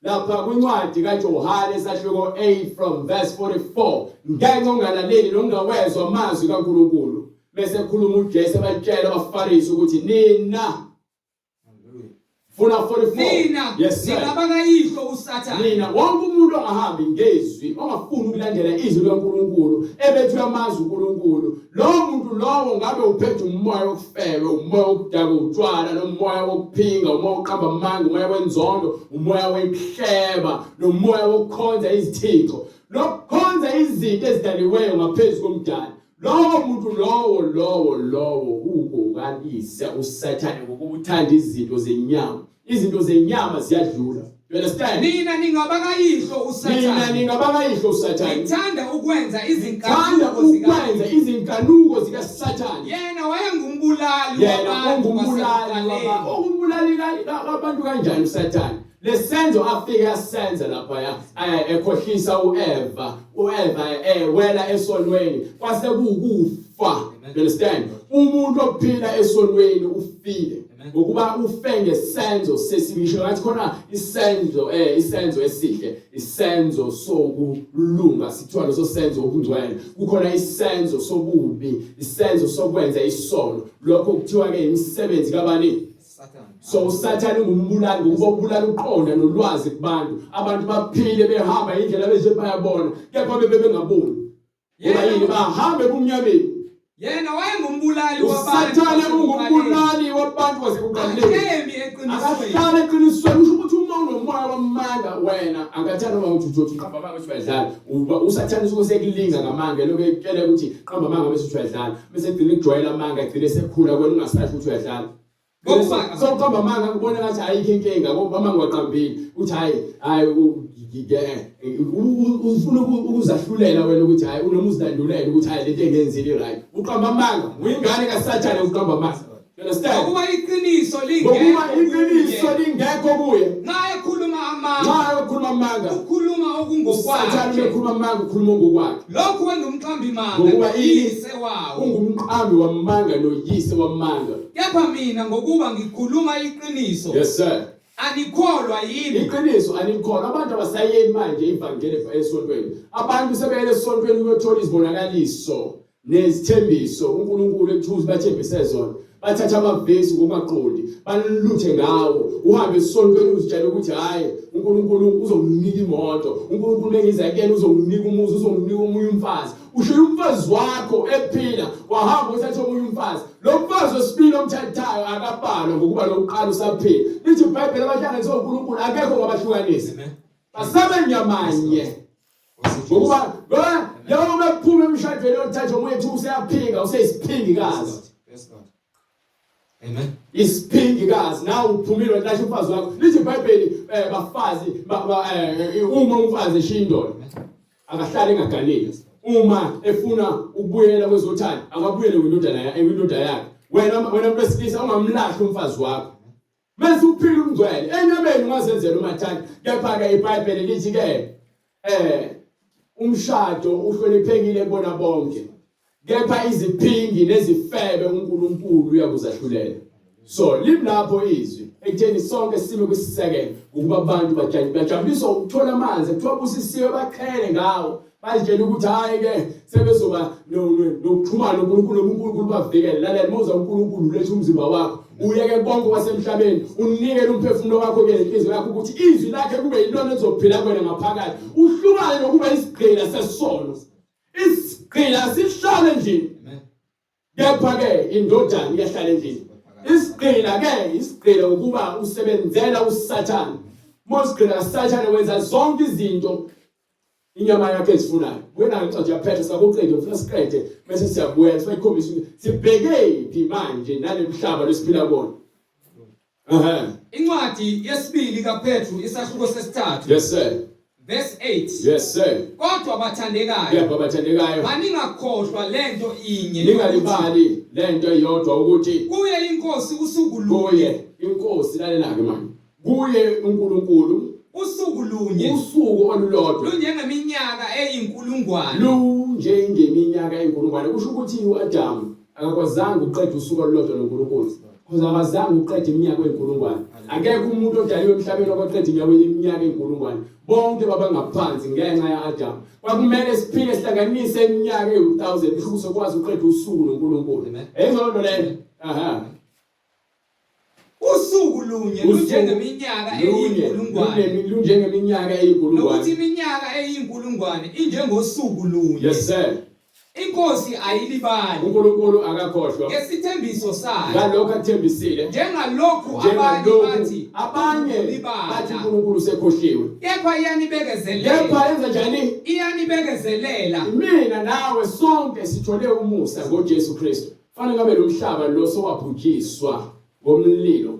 lapha kwincwadi kaJohane esahluko 8 from verse 44 ngenxa ongalaleli nongawezwa amazwi kaNkulunkulu bese khuluma uJesu abatshela abaFarisi ukuthi nina funa 44 nina yes sir ningabakayihlo uSathane nina wonke umuntu ongahambi ngezwi ongafuni ukulandela izwi likaNkulunkulu ebethu uyamazi uNkulunkulu lowo muntu lowo ngabe uphethe umoya wokufebe umoya wokudaka utshwala nomoya wokuphinga umoya wokuqamba amanga umoya wenzondo umoya wenhleba nomoya wokukhonza izithixo nokukhonza izinto ezidaliweyo ngaphezu komdali lowo muntu lowo lowo lowo ukokalise uSathane ngokuba uthanda izinto zenyama izinto zenyama ziyadlula. You understand? Nina ningabakayihlo Nina uSathane ningabakayihlo uSathane nithanda ukwenza thanda izinkanuko ukwenza zika izinkanuko zikaSathane yena wayengumbulali yena wabantu ungumbulali kwasekuqaleni. ungumbulali wabantu kanjani uSathane lesenzo afike asenza lapha ya ekhohlisa uEva uEva wela esonweni kwase kuwukufa. You understand? Umuntu ophila esonweni ufile ngokuba ufe ngesenzo sesimisho ngathi khona isenzo isenzo esihle isenzo sokulunga sithiwa leso senzo okungcwele kukhona isenzo sobubi isenzo sokwenza isono lokho kuthiwa ke imisebenzi kabani Sathane. So uSathane ungumbulali ngokuba ubulala uqonda nolwazi kubantu abantu baphile behamba indlela beze bayabona kepha bebe bengaboni ngoba yini bahambe ebumnyameni Yena wayengumbulali wabantu. uSathane ungumbulali wabantu kwasekuqaleni Akemi eqinisweni. akahlale eqinisweni usho ukuthi uma unomoya wamanga wena angathanda uma uthi uthi qamba amanga bese uyadlala uba uSathane usuke sekulinga ngamanga lokho ekutshela ukuthi qamba amanga bese uthi uyadlala bese egcina ekujwayela amanga egcine sekhula kwena ungasasho ukuthi uyadlala Ngokuba so uqamba amanga kubona ngathi ayikho inkinga ngoba amanga waqambile uthi hayi hayi ufuna ukuzahlulela wena ukuthi hayi unoma uzilandulela ukuthi hayi lento engenzile right uqamba amanga uyingane kaSathane uqamba amanga. You understand? Ngokuba iqiniso lingekho. Ngokuba iqiniso lingekho kuye Nxa ekhuluma amanga. amanga, Nxa ekhuluma amanga, ukhuluma uSathane okungokwakhe. ekhuluma amanga ukhuluma ngokwakhe. Lokhu wengumqambi manga Ngokuba noyise wawo. Ungumqambi wamanga noyise wamanga. Kepha mina ngokuba ngikhuluma iqiniso, Yes sir. anikholwa yimi. Iqiniso anikholwa. Abantu abasayeni manje ivangeli esontweni. Abantu sebeyele esontweni ukuyothola izibonakaliso nezithembiso uNkulunkulu ekuthuza bathembise zona. Bathatha amavesi ngokungaqondi, baluthe ngawo. Uhambe esontweni uzitshela ukuthi hayi uNkulunkulu uzonginika imoto, uNkulunkulu mengiza kuyena uzonginika umuzi, uzonginika omunye umfazi. Ushiya umfazi wakho ephila, wahamba uthatha omunye umfazi. Lo mfazi wesibili omthathayo akabalwa ngokuba lokuqala usaphila. Lithi iBhayibheli abahlanganiswe uNkulunkulu akekho ngabahlukanisi. Basabe nyamanye. Ngokuba ngoba njengoba bephuma emshadweni othatha omunye ethi useyaphika useyisiphingikazi. Amen. Isiphingikazi nawe uphumile walasha umfazi wakho. Lithi iBhayibheli bafazi uma umfazi eshiya indoda akahlale engaganile. Uma efuna ukubuyela kwezothando akabuyele kwindodana yakhe, kwindoda yakhe. Wena wena muntu wesilisa ungamlahli umfazi wakho. Bese uphila ungcwele. Enyameni ungazenzela umathanda. Kepha ke iBhayibheli lithi ke umshado uhloniphekile kubona bonke. Kepha iziphingi nezifebe uNkulunkulu uyakuzahlulela. So limlapho izwi ekutheni sonke sime kwisisekelo ukuba abantu bajabuliswa ukuthola amanzi kuthiwa busisiwe baqhele ngawo bazitshela ukuthi hayi ke sebezoba nokuxhumana noNkulunkulu uNkulunkulu bavikele. Lalela mawuza uNkulunkulu uletha umzimba wakho uyeke konke kwasemhlabeni unikele umphefumulo wakho ke nenhliziyo yakho ukuthi izwi lakhe kube yilona elizophila kuwena ngaphakathi uhlukane nokuba isigqila sesono. Isigqila sihlale endlini. Kepha ke indodana iyahlala endlini. Isigqila ke isigqila ukuba usebenzela uSathane. Uma usigqila kaSathane wenza zonke izinto inyama yakhe ezifunayo. Wena incwadi yaPetro sakuqede ufuna siqede bese siyabuya sibakhombisa ukuthi sibhekephi manje nalemhlaba lesiphila kuwona. Incwadi yesibili kaPetru isahluko sesithathu. Yes sir. Verse 8. Yes sir. Kodwa bathandekayo. Yebo bathandekayo. Maningakhohlwa lento inye. Ningalibali lento iyodwa ukuthi kuye inkosi usuku lunye. Kuye inkosi lalela ke manje. Kuye uNkulunkulu usuku lunye. Usuku olulodwa. Lunjengeminyaka eyinkulungwane. Lunjengeminyaka eyinkulungwane. Kusho ukuthi uAdam akakwazanga ukuqeda usuku olulodwa noNkulunkulu. Because akazange uqede iminyaka eyinkulungwane. Akekho umuntu odaliwe emhlabeni okwaqeda iminyaka eyinkulungwane. Bonke babangaphansi ngenxa ya-Adamu. Kwakumele siphile sihlanganise iminyaka ewu-1000 kusho ukuthi sokwazi ukuqeda usuku noNkulunkulu. Eyizona nto leyo. Aha. Usuku lunye lunjengeminyaka eyinkulungwane. Lunjengeminyaka eyinkulungwane. Nokuthi iminyaka eyinkulungwane injengosuku lunye. Yes sir. Inkosi ayilibali. uNkulunkulu akakhohlwa ngesithembiso sayo. Ngalokho akuthembisile. Njengalokhu abanye bathi abanye bathi uNkulunkulu usekhohliwe. Kepha iyanibekezelela. Kepha yenza njani? Iyanibekezelela. Mina nawe sonke sithole umusa ngoJesu Kristu. Fanele ngabe lo mhlaba lo sowabhujiswa ngomlilo.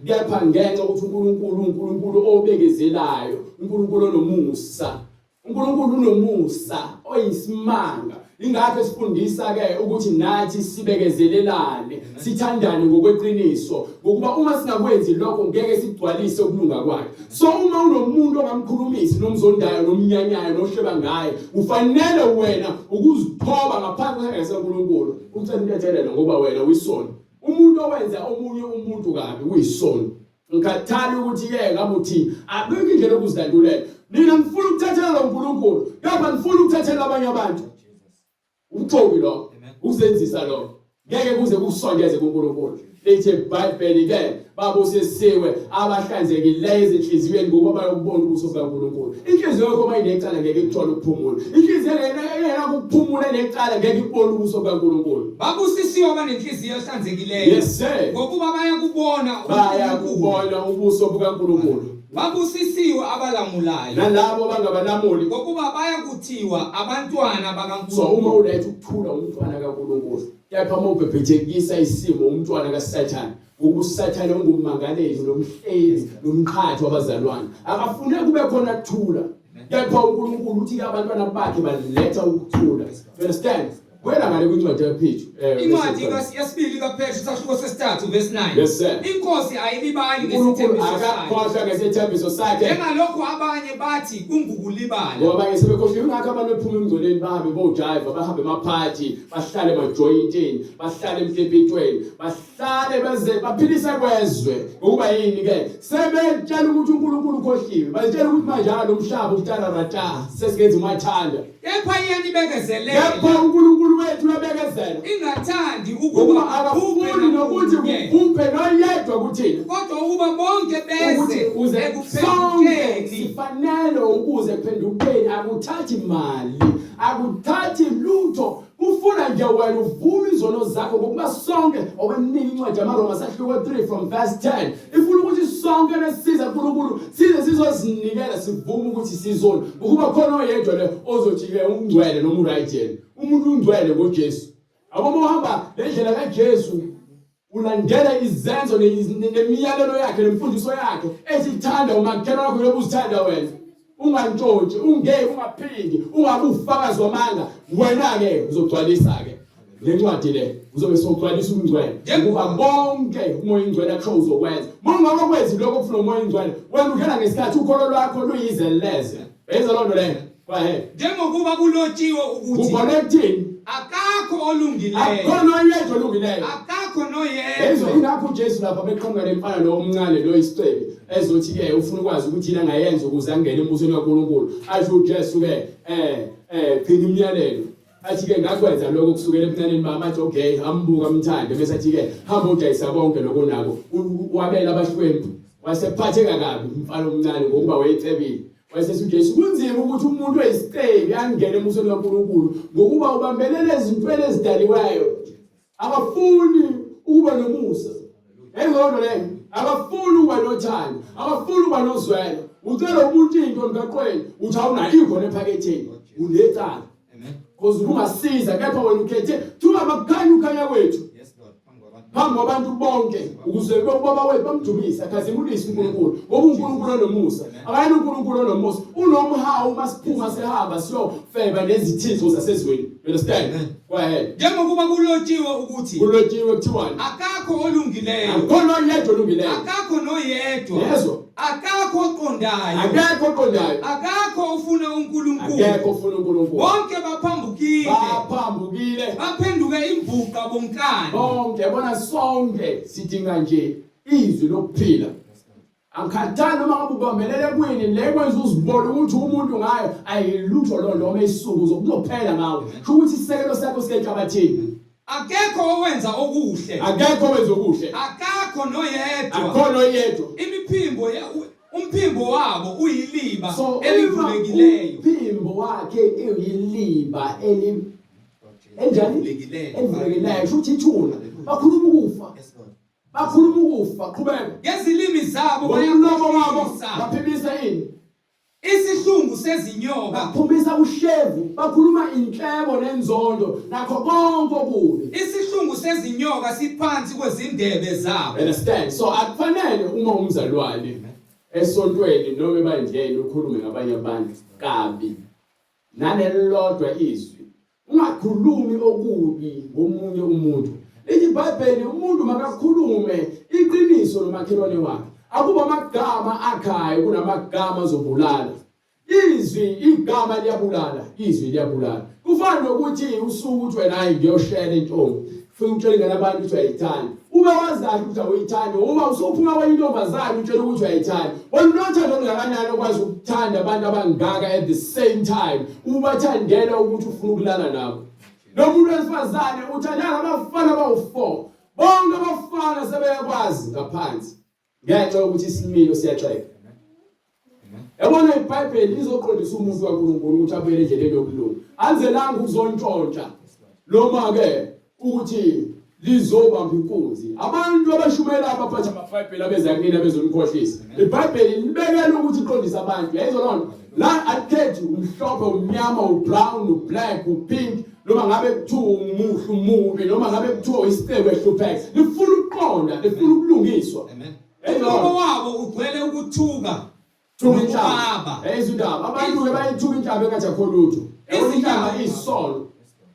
Kepha ngenxa ukuthi uNkulunkulu uNkulunkulu obekezelayo, uNkulunkulu onomusa, uNkulunkulu unomusa oyisimanga. Ingakho esifundisa ke ukuthi nathi sibekezelelane, sithandane ngokweqiniso, ngokuba uma singakwenzi lokho ngeke sigcwalise ukulunga kwakhe. So uma unomuntu ongamkhulumisi nomzondayo nomnyanyayo nohleba ngaye, ufanele wena ukuzithoba ngaphansi kwesandla sikaNkulunkulu, ucela intethelelo ngoba wena uyisoni. Umuntu owenza omunye umuntu kabi uyisoni. Ngikhathali ukuthi ke ngabe uthini. Akukho indlela yokuzilandulela. Nina nifuna ukuthathelwa uNkulunkulu, kepha nifuna ukuthathelwa abanye abantu. Ubuxoki lo, ukuzenzisa lo. Ngeke kuze kusondeze kuNkulunkulu. Lithi iBhayibheli ke babusisiwe abahlanzekileyo ezinhliziyweni ngokuba bayokubona ubuso bukaNkulunkulu. Inhliziyo yakho uma inecala ngeke ikuthole ukuphumula. Inhliziyo engenakuphumula enecala ngeke ikubone ubuso bukaNkulunkulu. Babusisiwe abanenhliziyo ehlanzekileyo. Yes sir. Ngokuba bayakubona bayakubona ubuso bukaNkulunkulu. Babusisiwe abalamulayo. Nalabo abangabalamuli. Ngokuba bayakuthiwa abantwana bakaNkulunkulu. So uma uletha ukuthula umntwana kaNkulunkulu. Kepha uma ubhebhethekisa isimo umntwana kaSathane. Ngokuba uSathane ungummangaleli nomhleli nomqhathi wabazalwane. Akafune kube khona kuthula. Kepha uNkulunkulu uthi abantwana bakhe baletha ukuthula. You understand? Buyela ngale kwincwadi yaPetru. Incwadi yesibili kaPetru isahluko sesithathu verse 9. Yes, sir. Inkosi ayilibali uNkulunkulu ngesithembiso sayo. akakhohlwa ngesethembiso sakhe. Njengalokhu abanye bathi kungukulibala. Ngoba abanye sebekhohliwe ingakho abantu bephuma emngcweleni bahambe bojiva bahambe emaphathi bahlale emajoyintini bahlale emkipitweni bahlale baze baphilise kwezwe ngokuba yini ke sebetshela ukuthi uNkulunkulu ukhohliwe bazitshela ukuthi manje lo mhlaba utararata sesingenza umathanda Kepha iyanibekezelela. Kepha uNkulunkulu wethu uyabekezela. Ingathandi Ngokuba ukuba akafuni nokuthi namunye, kubhubhe noyedwa kuthina. kodwa ukuba bonke Ukuthi beze uze sonke ekuphendukeni. sifanele ukuze ekuphendukeni akuthathi mali akuthathi lutho kufuna nje wena uvume izono zakho ngokuba sonke okwemningi incwadi yamaRoma sahluko 3 from verse 10 ifuna ukuthi sonke lesiza kuNkulunkulu size sizozinikela sivume ukuthi sizona ukuba khona oyedwa le ozothi ke ungcwele noma uright yena umuntu ungcwele ngoJesu abo uhamba le ndlela kaJesu ulandela izenzo nemiyalelo yakhe nemfundiso yakhe esithanda umakhelwane wakho njengoba uzithanda wena ungantshontshi ungeke ungaphindi ungabe ufakazi wamanga wena ke uzogcwalisa ke le ncwadi le uzobe sowugcwalisa ubungcwele ngoba bonke umoya ingcwele akusho uzokwenza uma ungakakwenzi lokho kufuna umoya ingcwele wena udlala ngesikhathi ukholo lwakho luyize leze yenza loo nto leyo go ahead Njengokuba kulotshiwe ukuthi ubhale kuthini akakho olungileyo, akukhona oyedwa olungileyo akakho Yezwa noyedwa. ingakho uJesu lapha beqhamuka nemfana lo omncane lo isicebi ezothi ke ufuna ukwazi ukuthi yini angayenza ukuze angene embusweni kaNkulunkulu asho uJesu ke gcina imiyalelo athi ke ngakwenza lokho kusukela ebuncaneni bami athi okay ambuka amthande bese athi ke hamba udayisa konke lokho nako wabela abahlwempu wasephatheka kabi umfana omncane ngokuba wayecebile wayesethi uJesu kunzima ukuthi umuntu oyisicebi angene embusweni kaNkulunkulu ngokuba ubambelele ezintweni ezidaliweyo akafuni ukuba nomusa eyodwa leyo akafuni ukuba nothando akafuni ukuba nozwelo ucela umuntu into emgaqweni uthi awunayo ikhona ephaketheni unecala Amen. because ungasiza kepha wena ukhethe thuka makukhanya ukhanya kwethu Yes Lord, phambi kwabantu. phambi kwabantu bonke ukuze ubaba wethu bamdumise akhazimulise uNkulunkulu ngoba uNkulunkulu onomusa akayena uNkulunkulu onomusa unomhawu uma siphuma sihamba siyofeba nezithizo zasezweni you understand Amen. go ahead Njengokuba kulotshiwe ukuthi kulotshiwe kuthiwani akakho olungileyo, akukhona oyedwa olungileyo akakho noyedwa, yezwa akakho oqondayo, akekho oqondayo akakho ofuna uNkulunkulu. akekho ofuna uNkulunkulu Bonke baphambukile, baphambukile baphenduke imbuqa bonkana. bonke yabona sonke sidinga nje izwi lokuphila angikhathali noma ngabe ubambelele kwini le kwenza uzibone ukuthi umuntu ngayo ayilutho lo noma isuku kuzophela ngawe kusho ukuthi isisekelo sakho sikenhlabathini Akekho owenza okuhle, akekho owenza okuhle akakho noyedwa. akukhona oyedwa Imiphimbo umphimbo wabo uyiliba so elivulekileyo. umphimbo wakhe uyiliba eli enjani Elivulekileyo. elivulekileyo kusho ukuthi ithuna bakhuluma ukufa Yes Lord. bakhuluma ukufa qhubeka Ngezilimi zabo ngomlomo wabo bayaphimisa baphimisa ini isihlungu sezinyoka. baphumisa ushevu bakhuluma inhlebo nenzondo nakho konke okubi Isihlungu sezinyoka siphansi kwezindebe zabo. understand so akufanele uma umzalwane esontweni noma ebandleni ukhulume ngabanye abantu kabi nalelodwa izwi ungakhulumi okubi ngomunye umuntu lithi iBhayibheli umuntu makakhulume iqiniso nomakhelwane wakhe akuba amagama akhayo kunamagama azobulala izwi igama liyabulala izwi liyabulala kufana nokuthi usuku uthi wena hayi ngiyoshela intombi ufike utshele ingane abantu ukuthi uyayithanda ube wazi kahle ukuthi awuyithandi ngoba usuphuma kwenye intombazane utshele ukuthi uyayithanda wena unothando olungakanani okwazi ukuthanda abantu abangaka at the same time ubathandela ukuthi ufuna ukulala nabo lo muntu wesifazane uthandana nabafana abawu-4 bonke abafana sebeyakwazi ngaphansi ngenxa yokuthi isimilo siyaxeka yabona iBhayibheli lizoqondisa umuntu kaNkulunkulu ukuthi abuyele endleleni yokulunga anzelanga ukuzontshontsha noma ke ukuthi lizobamba inkunzi abantu abashumela abaphatha amaBhayibheli abeza kunina bezonikhohlisa iBhayibheli libekela ukuthi iqondise abantu yayizwa loo nto la akukhethi umhlophe umnyama ubrown ublack upink noma ngabe kuthiwa umuhle umubi noma ngabe kuthiwa isicebo ehlupheka lifuna ukuqonda lifuna ukulungiswa Amen. Umlomo wabo ugcwele ukuthuka Thuka inhlamba. nokubaba. Yayizwa indaba. Abantu ke bayithuka inhlamba engathi akho lutho. Yabona inhlamba iyisono.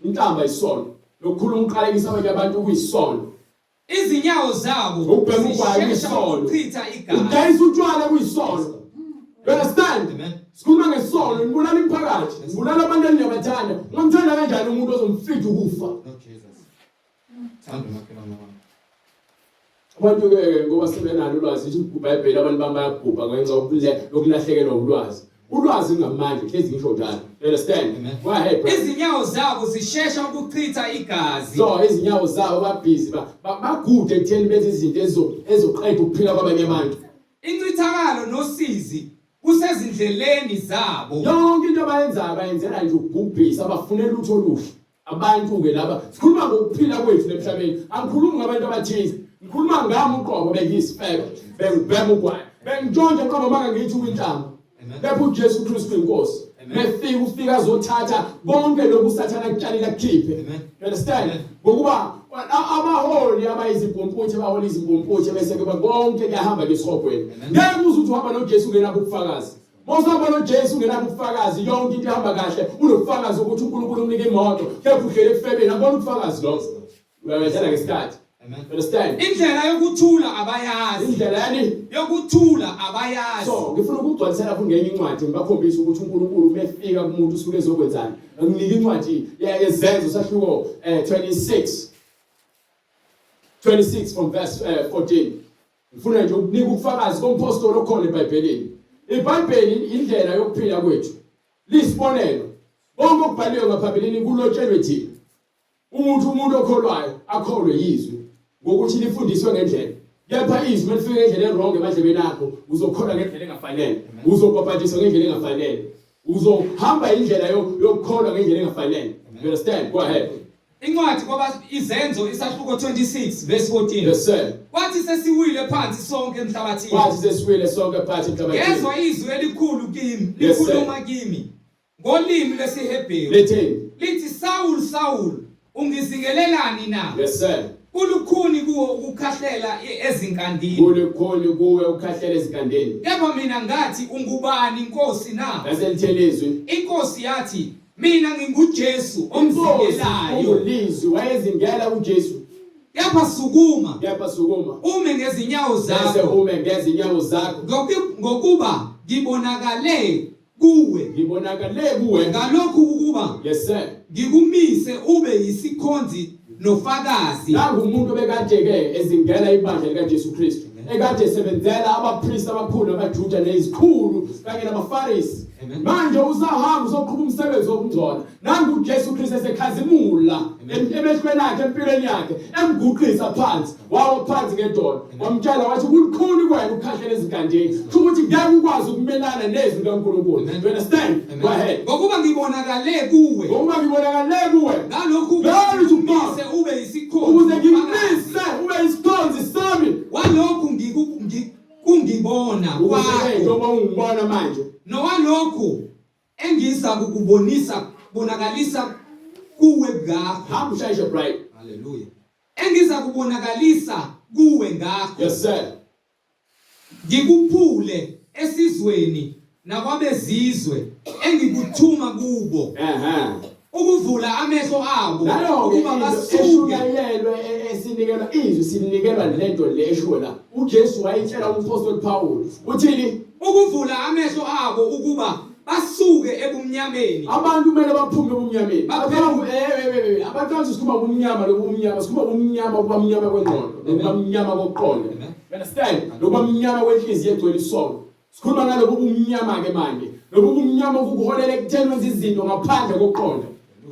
Inhlamba isono. Lokukhuluma uqalekisa abanye abantu kuyisono. Izinyawo zabo Ukubhema ugwayi zishesha kuyisono. ukuchitha igazi. Udayisa utshwala kuyisono. You understand? Amen. Sikhuluma ngesono, nibulala imiphakathi, nibulala abantu eninabathanda. Ungamthanda kanjani umuntu ozomfida ukufa? Oh Jesus. Thanda umakhelwane wakho. Abantu ke ngoba sebenalo ulwazi ithi iBhayibheli abantu bami bayabhubha ngenxa yokulahlekelwa ulwazi. Ulwazi ngamandla, hlezi ngisho njalo. You understand? Amen. Go ahead. Brother. Izinyawo zabo zishesha ukuchitha igazi. So izinyawo zabo babhizi bagude ekutheni benze izinto ezoqeda ukuphila kwabanye abantu. Incithakalo nosizi kusezindleleni zabo. Yonke into abayenzayo bayenzela nje ukubhubhisa, abafune lutho oluhle. Abantu ke laba sikhuluma ngokuphila kwethu emhlabeni. Angikhulumi ngabantu abathize. Ngikhuluma ngami uqobo bengiyisifebe, bengibhema ugwayi, bengintshontsha qobo manga ngithi kwinhlamba. Kepha uJesu Kristu inkosi. Mefika ufika azothatha konke lokhu uSathane akutshalile akukhiphe. You understand? Ngokuba abaholi abayizimpumputhe bahola izimpumputhe bese kuba konke kuyahamba ngesihogweni. Ngeke uze uthi uhamba noJesu ungenabo ubufakazi. Mawusahamba noJesu ungenabo ubufakazi yonke into ihamba kahle unobufakazi ukuthi uNkulunkulu umnika imoto kepha uhlele ekufebeni akubona ubufakazi lokho. Uyabedlala ngesikhathi. Amen. Understand? Indlela yokuthula abayazi. Indlela yani yokuthula abayazi. So, ngifuna ukugcwalisela futhi ngenye incwadi ngibakhombise ukuthi uNkulunkulu umefika kumuntu usuke ezokwenzani. Nginika incwadi yezenzo sahluko 26. 26 from verse 14. Ngifuna nje ukunika ubufakazi kompostoli okhona eBhayibhelini. IBhayibheli indlela yokuphila kwethu. Lisibonelo. Konke okubhaliwe ngaphambilini kulotshelwe thina. Ukuthi umuntu okholwayo akholwe yizwi ngokuthi lifundiswe ngendlela. Kepha izwi melifike ngendlela erong emadlebeni akho, uzokholwa ngendlela engafanele. Uzobhabhadiswa ngendlela engafanele. Uzohamba indlela yokukholwa ngendlela engafanele. You understand? Go ahead. Incwadi kwaba izenzo isahluko 26 verse 14. Yes sir. Kwathi sesiwile phansi sonke emhlabathini. Kwathi sesiwile sonke phansi emhlabathini. Ngezwa izwi elikhulu kimi, Yes, sir. likhuluma kimi ngolimi lwesiHebheru. Lithini? Lithi Saul Saul ungizingelelani na? Yes sir. Kulukhuni kuwo ukukhahlela ezinkandini. Kulukhuni kuwe ukukhahlela ezinkandini. Kepha mina ngathi ungubani Nkosi na? Lase lithini izwi? Inkosi yathi mina nginguJesu omzingelayo. Ungulizwi wayezingela uJesu. Kepha sukuma. Kepha sukuma. Ume ngezinyawo zakho. Bese ume ngezinyawo zakho. Ngokuba ngibonakale kuwe. Ngibonakale kuwe. Ngalokhu ukuba Yes sir. Ngikumise ube yisikhonzi nofakazi. Nangu umuntu obekade ke ezingela ibandla likaJesu Kristu. Ekade esebenzela abapristi abakhulu abaJuda nezikhulu kanye nabaFarisi. Manje usahamba uzoqhuba umsebenzi wokungcola. Nangu uJesu Kristu esekhazimula emehlweni akhe empilweni yakhe emguqisa phansi wawa phansi ngedolo wamtshela wathi kulukhuni kuwena ukukhahlela ezigandeni kusho ukuthi ngeke ukwazi ukumelana nezwi likaNkulunkulu. You understand? Go ahead. Ngokuba ngibonakale kuwe. Ngokuba ngibonakale kuwe. Ngalokhu Glory to God. ngikumise ube yisikhonzi. Ukuze ngikumise ube isikhonzi sami. Walokhu kungibona Ukuze kwakho. njengoba ungibona manje. Nowalokhu engiza kukubonisa bonakalisa kuwe ngakho. Hamba ushayishe bright. Hallelujah. Engiza kubonakalisa kuwe ngakho. Yes sir. Ngikuphule esizweni nakwabezizwe engikuthuma kubo. Ukuvula amehlo abo Nalo-ke ukuba into basuke eshunyayelwe esinikelwa izwi sinikelwa lento le eshiwo la. uJesu wayitshela umphostoli Paul uthini? Ukuvula amehlo abo ukuba basuke ebumnyameni. Abantu kumele baphume ebumnyameni. Abantu sikhuluma ubumnyama lobumnyama, sikhuluma ubumnyama kuba mnyama kwengqondo, nokuba mnyama kokuqonda. You understand? Nokuba mnyama kwenhliziyo egcwele isono. Sikhuluma ngalobu bumnyama ke manje. Lobu bumnyama okukuholela ekutheni wenze izinto ngaphandle kokuqonda.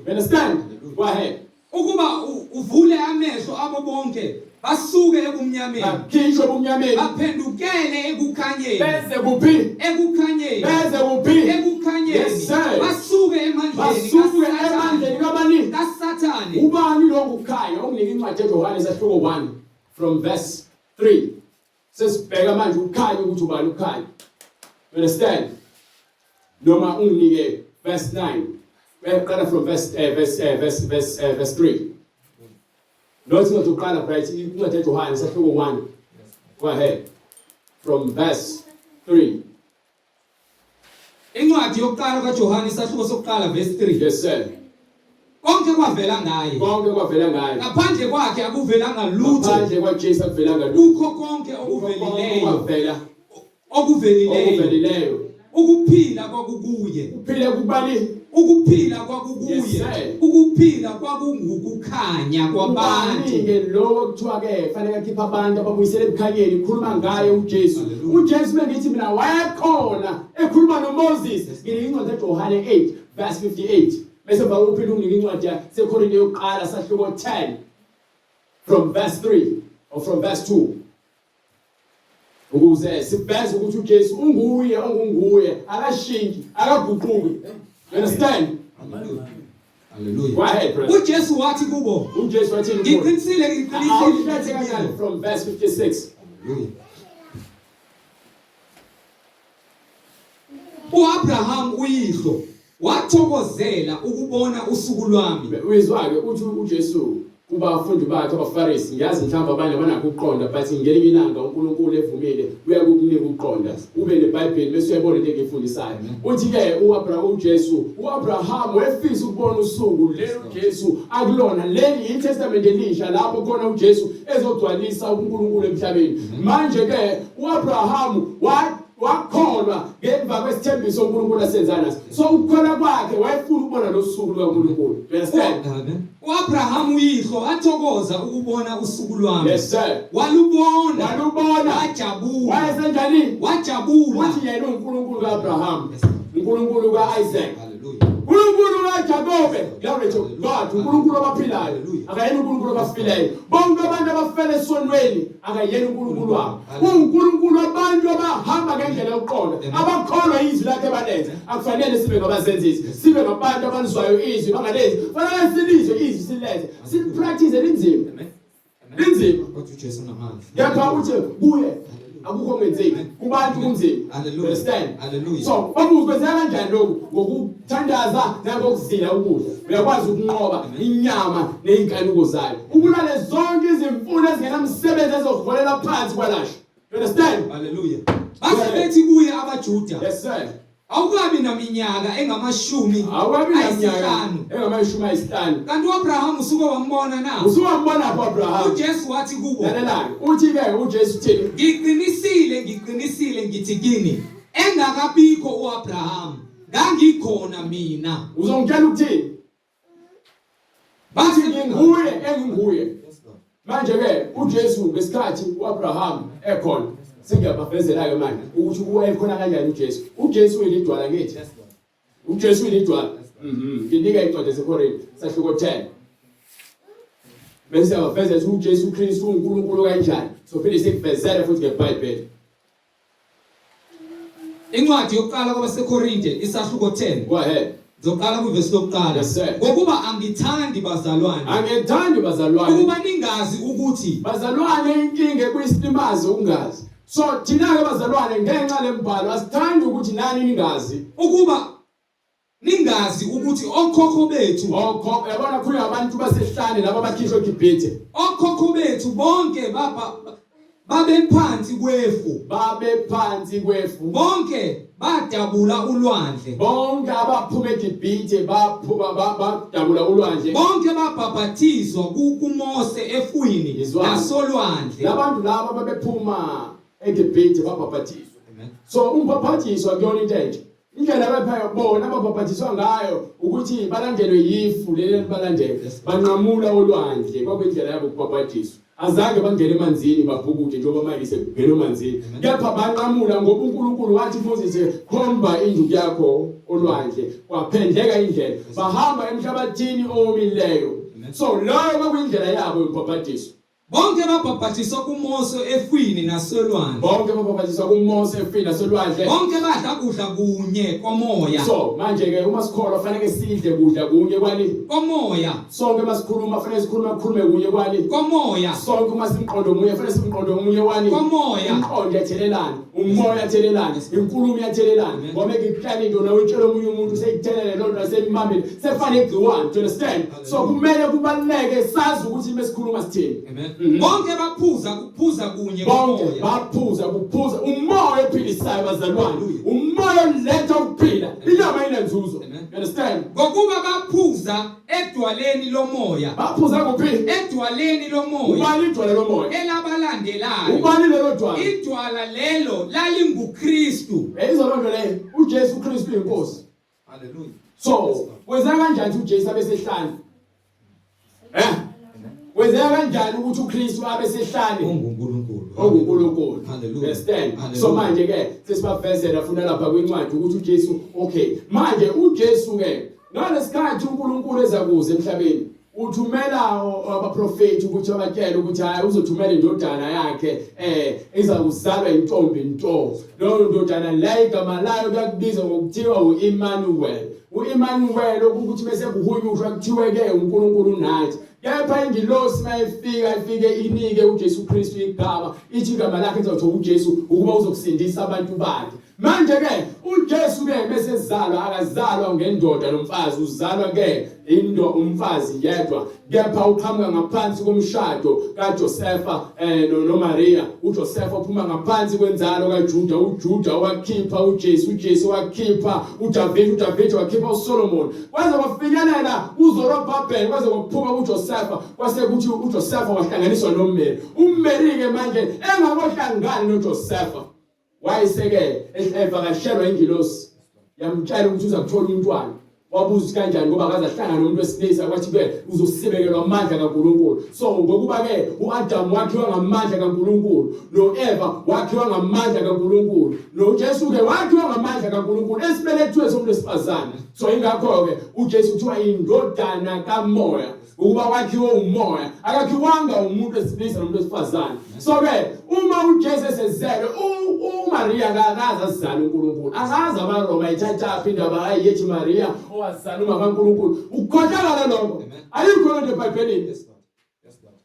You understand? Go ahead. Ukuba uvule amehlo abo bonke basuke ebumnyameni. Bakhishwe ebumnyameni. Baphendukele ekukhanyeni. Beze kuphi? Ekukhanyeni. Beze kuphi? Ekukhanyeni. Yes, sir. Basuke emandleni. Basuke emandleni kabani? KaSathane. Ubani lo kukhanya? Unginike incwadi eJohane isahluko 1 from verse 3. Sesibheka manje ukukhanya ukuthi ubani ukukhanya. You understand? Noma unginike verse 9. Qala from verse verse verse verse verse 3. Not incwadi yokuqala right incwadi yaJohane isahluko 1. Go ahead. From verse 3. Incwadi yokuqala kaJohane isahluko sokuqala verse 3. Yes sir. Konke kwavela ngaye. Konke kwavela ngaye. Ngaphandle kwakhe akuvelanga lutho. Ngaphandle kwaJesu akuvelanga lutho. Kukho konke okuvelileyo. Kwavela Okuvelileyo. okuvelileyo. Ukuphila kwakukuye. Kuphila kubani? Ukuphila kwakukuye. Yes, sir. Ukuphila kwakungukukhanya kwabantu. Ubani-ke lo okuthiwa ke fanele akhiphe abantu ababuyisele ebukhanyeni khuluma ngaye uJesu. Hallelujah. uJesu bengithi mina wayekhona ekhuluma noMoses. Nginika incwadi kaJohane 8 verse 58. Bese bhaka uphinde unginike incwadi yaseKorinte yokuqala sahluko 10 from verse 3 or from verse 2. Ukuze siveze ukuthi uJesu unguye ongunguye akashintshi akaguquki. You understand? Hallelujah. Hallelujah. Go ahead, brother. uJesu wathi kubo, uJesu wathini kubo? ngiqinisile ngiqinisile Awuhlethe kancane from verse 56. Hallelujah. uAbraham uyihlo wathokozela ukubona usuku lwami. Uyizwa-ke uthi uJesu kubafundi bakhe abaFarisi, ngiyazi mhlawumbe abanye abanakho ukuqonda but ngelinye ilanga uNkulunkulu evumile uyakukunika ukuqonda ube neBhayibheli bese uyayibona into engiyifundisayo. Uthi-ke uAbraham uJesu uAbraham wefisa ukubona usuku lelo Jesu akulona leli iTestament elisha lapho khona uJesu ezogcwalisa uNkulunkulu emhlabeni. Manje-ke uAbraham wakholwa ngemva kwesithembiso uNkulunkulu asenza naso. So ukukholwa kwakhe wayefuna ukubona lo suku lukaNkulunkulu. You understand? Amen. uAbraham uyihlo wathokoza ukubona usuku lwami. Yes sir. Walubona, Walubona. wajabula. Wayesenjani? Wajabula. Uthi yena uNkulunkulu kaAbraham, Yes. uNkulunkulu kaIsaac, Hallelujah. uNkulunkulu kaJakobe. Glory to God. uNkulunkulu abaphilayo. Hallelujah. Akayena uNkulunkulu abafileyo. Bonke abantu abafele esonweni akayena uNkulunkulu wabo. UNkulunkulu abantu abahamba ngendlela yokuqonda, abakholwa izwi lakhe balenze. Akufanele sibe ngabazenzisi, sibe ngabantu abalizwayo izwi bangalenzi. Fanele silizwe izwi silenze. Silipractice linzima. Amen. Linzima. Kodwa uJesu unamandla. Kepha uthi kuye akukho kungenzeki kubantu kunzima. Hallelujah. Understand? Hallelujah. So babuze kwenzeka kanjani lokhu ngokuthandaza nangokuzila ukudla. Uyakwazi ukunqoba inyama nezinkanuko zayo. Ubulale zonke izimfuno ezingenamsebenzi ezokuholela phansi kwalasho. You understand? Hallelujah. Base bethi kuye abaJuda, Yes sir. awukabi naminyaka engamashumi Awukabi naminyaka ayisihlanu. engamashumi ayisihlanu. Kanti uAbraham usuke wambona na? Usuwambona pho Abraham. uJesu wathi kubo, Lalelani. Uthi ke uJesu uthini? ngiqinisile ngiqinisile ngithi kini, engakabikho uAbraham ngangikhona mina. Uzongitshela ukuthini? Bathi Bathi nginguye enginguye. Yes, Lord. Manje ke uJesu ngesikhathi uAbraham ekhona sengiyabavezela ke manje ukuthi uwayekhona kanjani uJesu. uJesu uyilidwala ngithi. Yes, Lord. uJesu uyilidwala. Mhm. Nginika incwadi yaseKorinte sahluko 10. Bese siyabavezela ukuthi uJesu Kristu uNkulunkulu kanjani. Sophinde sikuvezele futhi ngeBhayibheli. Incwadi yokuqala kwabaseKorinte isahluko 10. Go ahead. Ngizoqala kwivesi lokuqala. Yes, sir. Ngokuba angithandi bazalwane Angithandi bazalwane. ukuba ningazi ukuthi Bazalwane inkinga ekuyisilimazi ukungazi. So thina ke bazalwane ngenxa lembhalo asithandi ukuthi nani ningazi. ukuba ningazi ukuthi okhokho bethu Okhokho yabona khulu abantu basehlane laba abakhishwe eGibhithe okhokho bethu bonke baba babephansi kwefu babephansi kwefu. bonke badabula ulwandle Bonke abaphuma eGibhithe baphuma badabula ulwandle. bonke babhabhathizwa kuMose efwini Yizwani. nasolwandle. Labantu laba babephuma eGibhithe babhabhathiswa. Amen. So umbhabhathiswa kuyona into entsha. Indlela abaphayo bona ababhabhathiswa ngayo ukuthi balandelwe yifu leli elibalandela. Banqamula olwandle kwakuyindlela yabo ukubhabhathiswa. Azange bangene emanzini babhukude njengoba manje sekungena emanzini. Kepha banqamula ngoba uNkulunkulu wathi Moses khomba induku yakho olwandle kwaphendleka indlela. Bahamba emhlabathini owomileyo. So loyo kwakuyindlela yabo yokubhabhathiswa. Bonke babhabhathiswa kuMose efwini nasolwandle. Bonke babhabhathiswa kuMose efwini nasolwandle. Bonke badla kudla kunye komoya. So manje ke uma sikholwa fanele sidle kudla kunye kwani? Komoya. Sonke masikhuluma fanele sikhulume khulume kunye kwani? Komoya. Sonke uma simqondo munye fanele simqondo munye wani? Komoya. Umqondo uyathelelana, umoya uyathelelana, inkulumo iyathelelana. Ngoba ngikuhlala into nawe utshela omunye umuntu seyithelele loo nto seyimambile sefane igciwane. Do you understand? So kumele kubaluleke sazi ukuthi mesikhuluma sithini. Amen. Mhm. Bonke baphuza kuphuza kunye Bonke komoya. baphuza kuphuza umoya ophilisayo bazalwane, umoya oletha ukuphila. Phela inyama inenzuzo. You understand? Ngokuba baphuza edwaleni lomoya. Baphuza kuphi? Edwaleni lomoya. Ubani idwala lomoya? Elabalandelayo. Ubani lelo dwala? Idwala lelo lalinguKristu. Yayizwa loo nto leyo. UJesu Kristu inkosi. Hallelujah. So, kwenzeka kanjani ukuthi uJesu abe sehlane? Eh? Kwenzeka kanjani ukuthi uKristu abe sehlane? OnguNkulunkulu. OnguNkulunkulu. Hallelujah. Understand? So manje ke sesibavezela funa lapha kwincwadi ukuthi uJesu okay. Manje uJesu ke ngalesikhathi uNkulunkulu eza kuze emhlabeni uthumela abaprofeti ukuthi abatshele ukuthi hayi uzothumela indodana yakhe eh izakuzalwa intombi nto leyo ndodana leyo igama layo kuyakubiza ngokuthiwa uEmmanuel uEmmanuel ukuthi bese kuhunyushwa kuthiwe ke uNkulunkulu unathi kepha ingilosi mayifika ifike inike uJesu Kristu igama ithi igama lakhe lizothiwa uJesu ukuba uzokusindisa abantu bakhe Manje ke uJesu ke bese ezalwa akazalwa ngendoda nomfazi uzalwa ke indo umfazi yedwa kepha uqhamuka ngaphansi komshado kaJosefa eh noMaria uJosefa uphuma ngaphansi kwenzalo kaJuda uJuda wakhipha uJesu uJesu wakhipha uDavid uDavid wakhipha uSolomon kwaze kwafinyelela uZorobabel kwaze kwaphuma uJosefa kwase kuthi uJosefa wahlanganiswa noMary uMary ke manje engakohlangani noJosefa Wayeseke evakashelwa ingilosi yamtshela ukuthi uza kuthola umntwana. Wabuza kanjani ngoba akaze ahlangane nomuntu wesilisa kwathi ke uzosibekelwa amandla kaNkuluNkulu. So ngokuba ke uAdam wakhiwa ngamandla kaNkuluNkulu, noEva wakhiwa ngamandla kaNkuluNkulu, noJesu ke wakhiwa ngamandla kaNkuluNkulu esibelethwe somuntu wesifazane. So ingakho ke uJesu kuthiwa indodana kamoya. ukuba kwakhiwe umoya akakhiwanga umuntu wesilisa nomuntu wesifazane so ke uma uJesu esezelwe uMaria akakaze azale uNkulunkulu akaze abaRoma ithathaphi indaba hayi yethi Maria owazala uma kaNkulunkulu ukukhohlakala lokho ayikho lento eBhayibhelini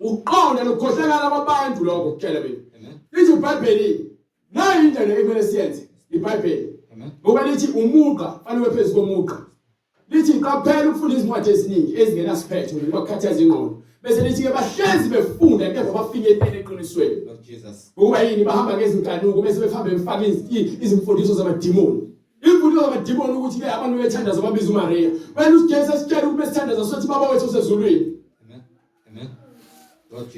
uqonda lokukhohlakala kwabantu lokho kutshela mina lithi iBhayibheli nayi indlela ekumele siyenze iBhayibheli ngoba lithi umugqa fanele ube phezu komugqa Lithi qaphela ukufunda izincwadi eziningi ezingenasiphetho ngokuba kukhathaza ingqondo. Bese lithi-ke bahlezi befunda kepha bafinyelele eqinisweni. Ngokuba yini bahamba ngezinkanuko bese befamba befaka izimfundiso zamadimoni. Imfundiso zamadimoni ukuthi-ke abantu bethandaza babiza uMariya. Wena uJesu esitshela ukuthi besithandaza sothi Baba wethu osezulwini. Amen. Amen.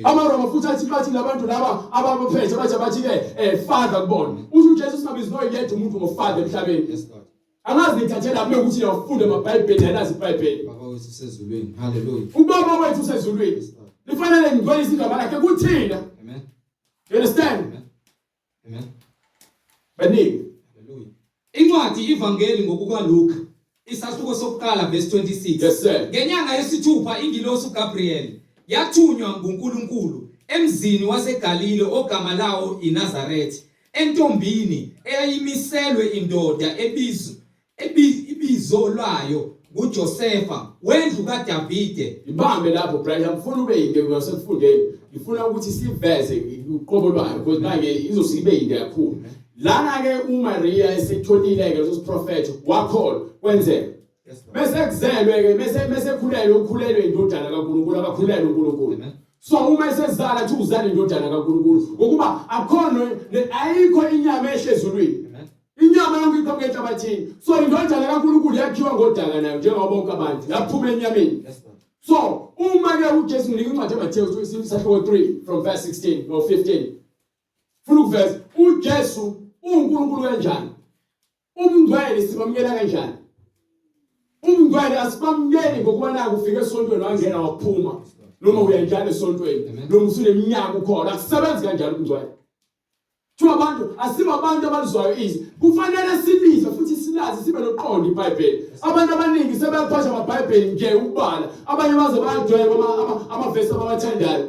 AmaRoma futhi athi bathi labantu laba ababaphethe bathi bathi-ke eh father kubona. Uthi uJesu singabizi noyedwa umuntu ngofather emhlabeni. Yes Lord. Angazi nithathela kuphi ukuthi niyafunda amabhayibheli nalazi ibhayibheli. Baba wethu usezulwini. Hallelujah. Ubaba wethu usezulwini. Lifanele ngingcwelise igama lakhe kuthina. Amen. You understand? Amen. Amen. Baningi. Hallelujah. Incwadi iVangeli ngokukaLuka isahluko sokuqala verse 26. Yes sir. Ngenyanga yesithupha ingilosi uGabriel yathunywa nguNkulunkulu emzini waseGalile ogama lawo iNazaretha entombini eyayimiselwe indoda ebizo ibizo lwayo nguJosefa wendlu kaDavide. Ibambe lapho Brian, ngifuna ube yinde ngasekufundeni. Ngifuna ukuthi siveze uqobo lwayo because manje izosuke ibe yinde kakhulu. Lana ke uMaria esetholile ke leso siprofetho wakholwa kwenzeka. Bese kuzelwe ke bese bese khulelwe ukhulelwe indodana kaNkulunkulu akakhulelwe uNkulunkulu. So uma esezala athi uzala indodana kaNkulunkulu ngokuba akhona ayikho inyama ehle ezulwini. Inyama yonke iqhamuka enhlabathini. So indodana kaNkulunkulu yakhiwa ngodaka nayo njengoba bonke abantu yaphuma enyameni. So uma ke uJesu nginika incwadi yaMathewu isahluko 3 from verse 16 or 15. Funa ukuveza uJesu uNkulunkulu kanjani? Ubungcwele sibamukela kanjani? Ubungcwele asibamukeli ngokuba naku ufike esontweni wangena waphuma noma uya njalo esontweni noma usuneminyaka ukhona akusebenzi kanjalo ubungcwele. Kuthiwa abantu asibo abantu abalizwayo izwi kufanele silizwe futhi silazi sibe noqondo iBhayibheli. Abantu abaningi sebeyaphatha amaBhayibheli nje ukubala abanye baze bayadweba amavesi abawathandayo.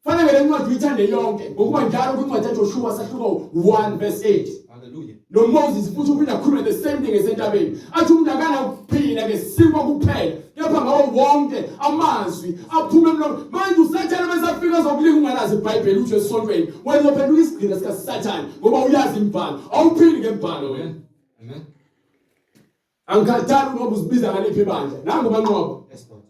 Fanele le ncwadi uyithande yonke ngokuba njalo kwincwadi kaJoshua sahluko 1 verse 8. Hallelujah. No Moses futhi uphinda akhulume the same thing esentabeni. Athi umuntu akana ukuphila ngesinkwa kuphela kepha ngawo wonke amazwi aphuma emlomeni. Manje uSathane besafika azokulinga ungalazi iBhayibheli uthi esontweni. Wena uzophenduka isigqila sikaSathane ngoba uyazi imibhalo. Awuphili ngemibhalo wena. Amen. Angikhathali ngoba uzibiza ngaliphi ibandla. Nangu manqobo. Yes Lord.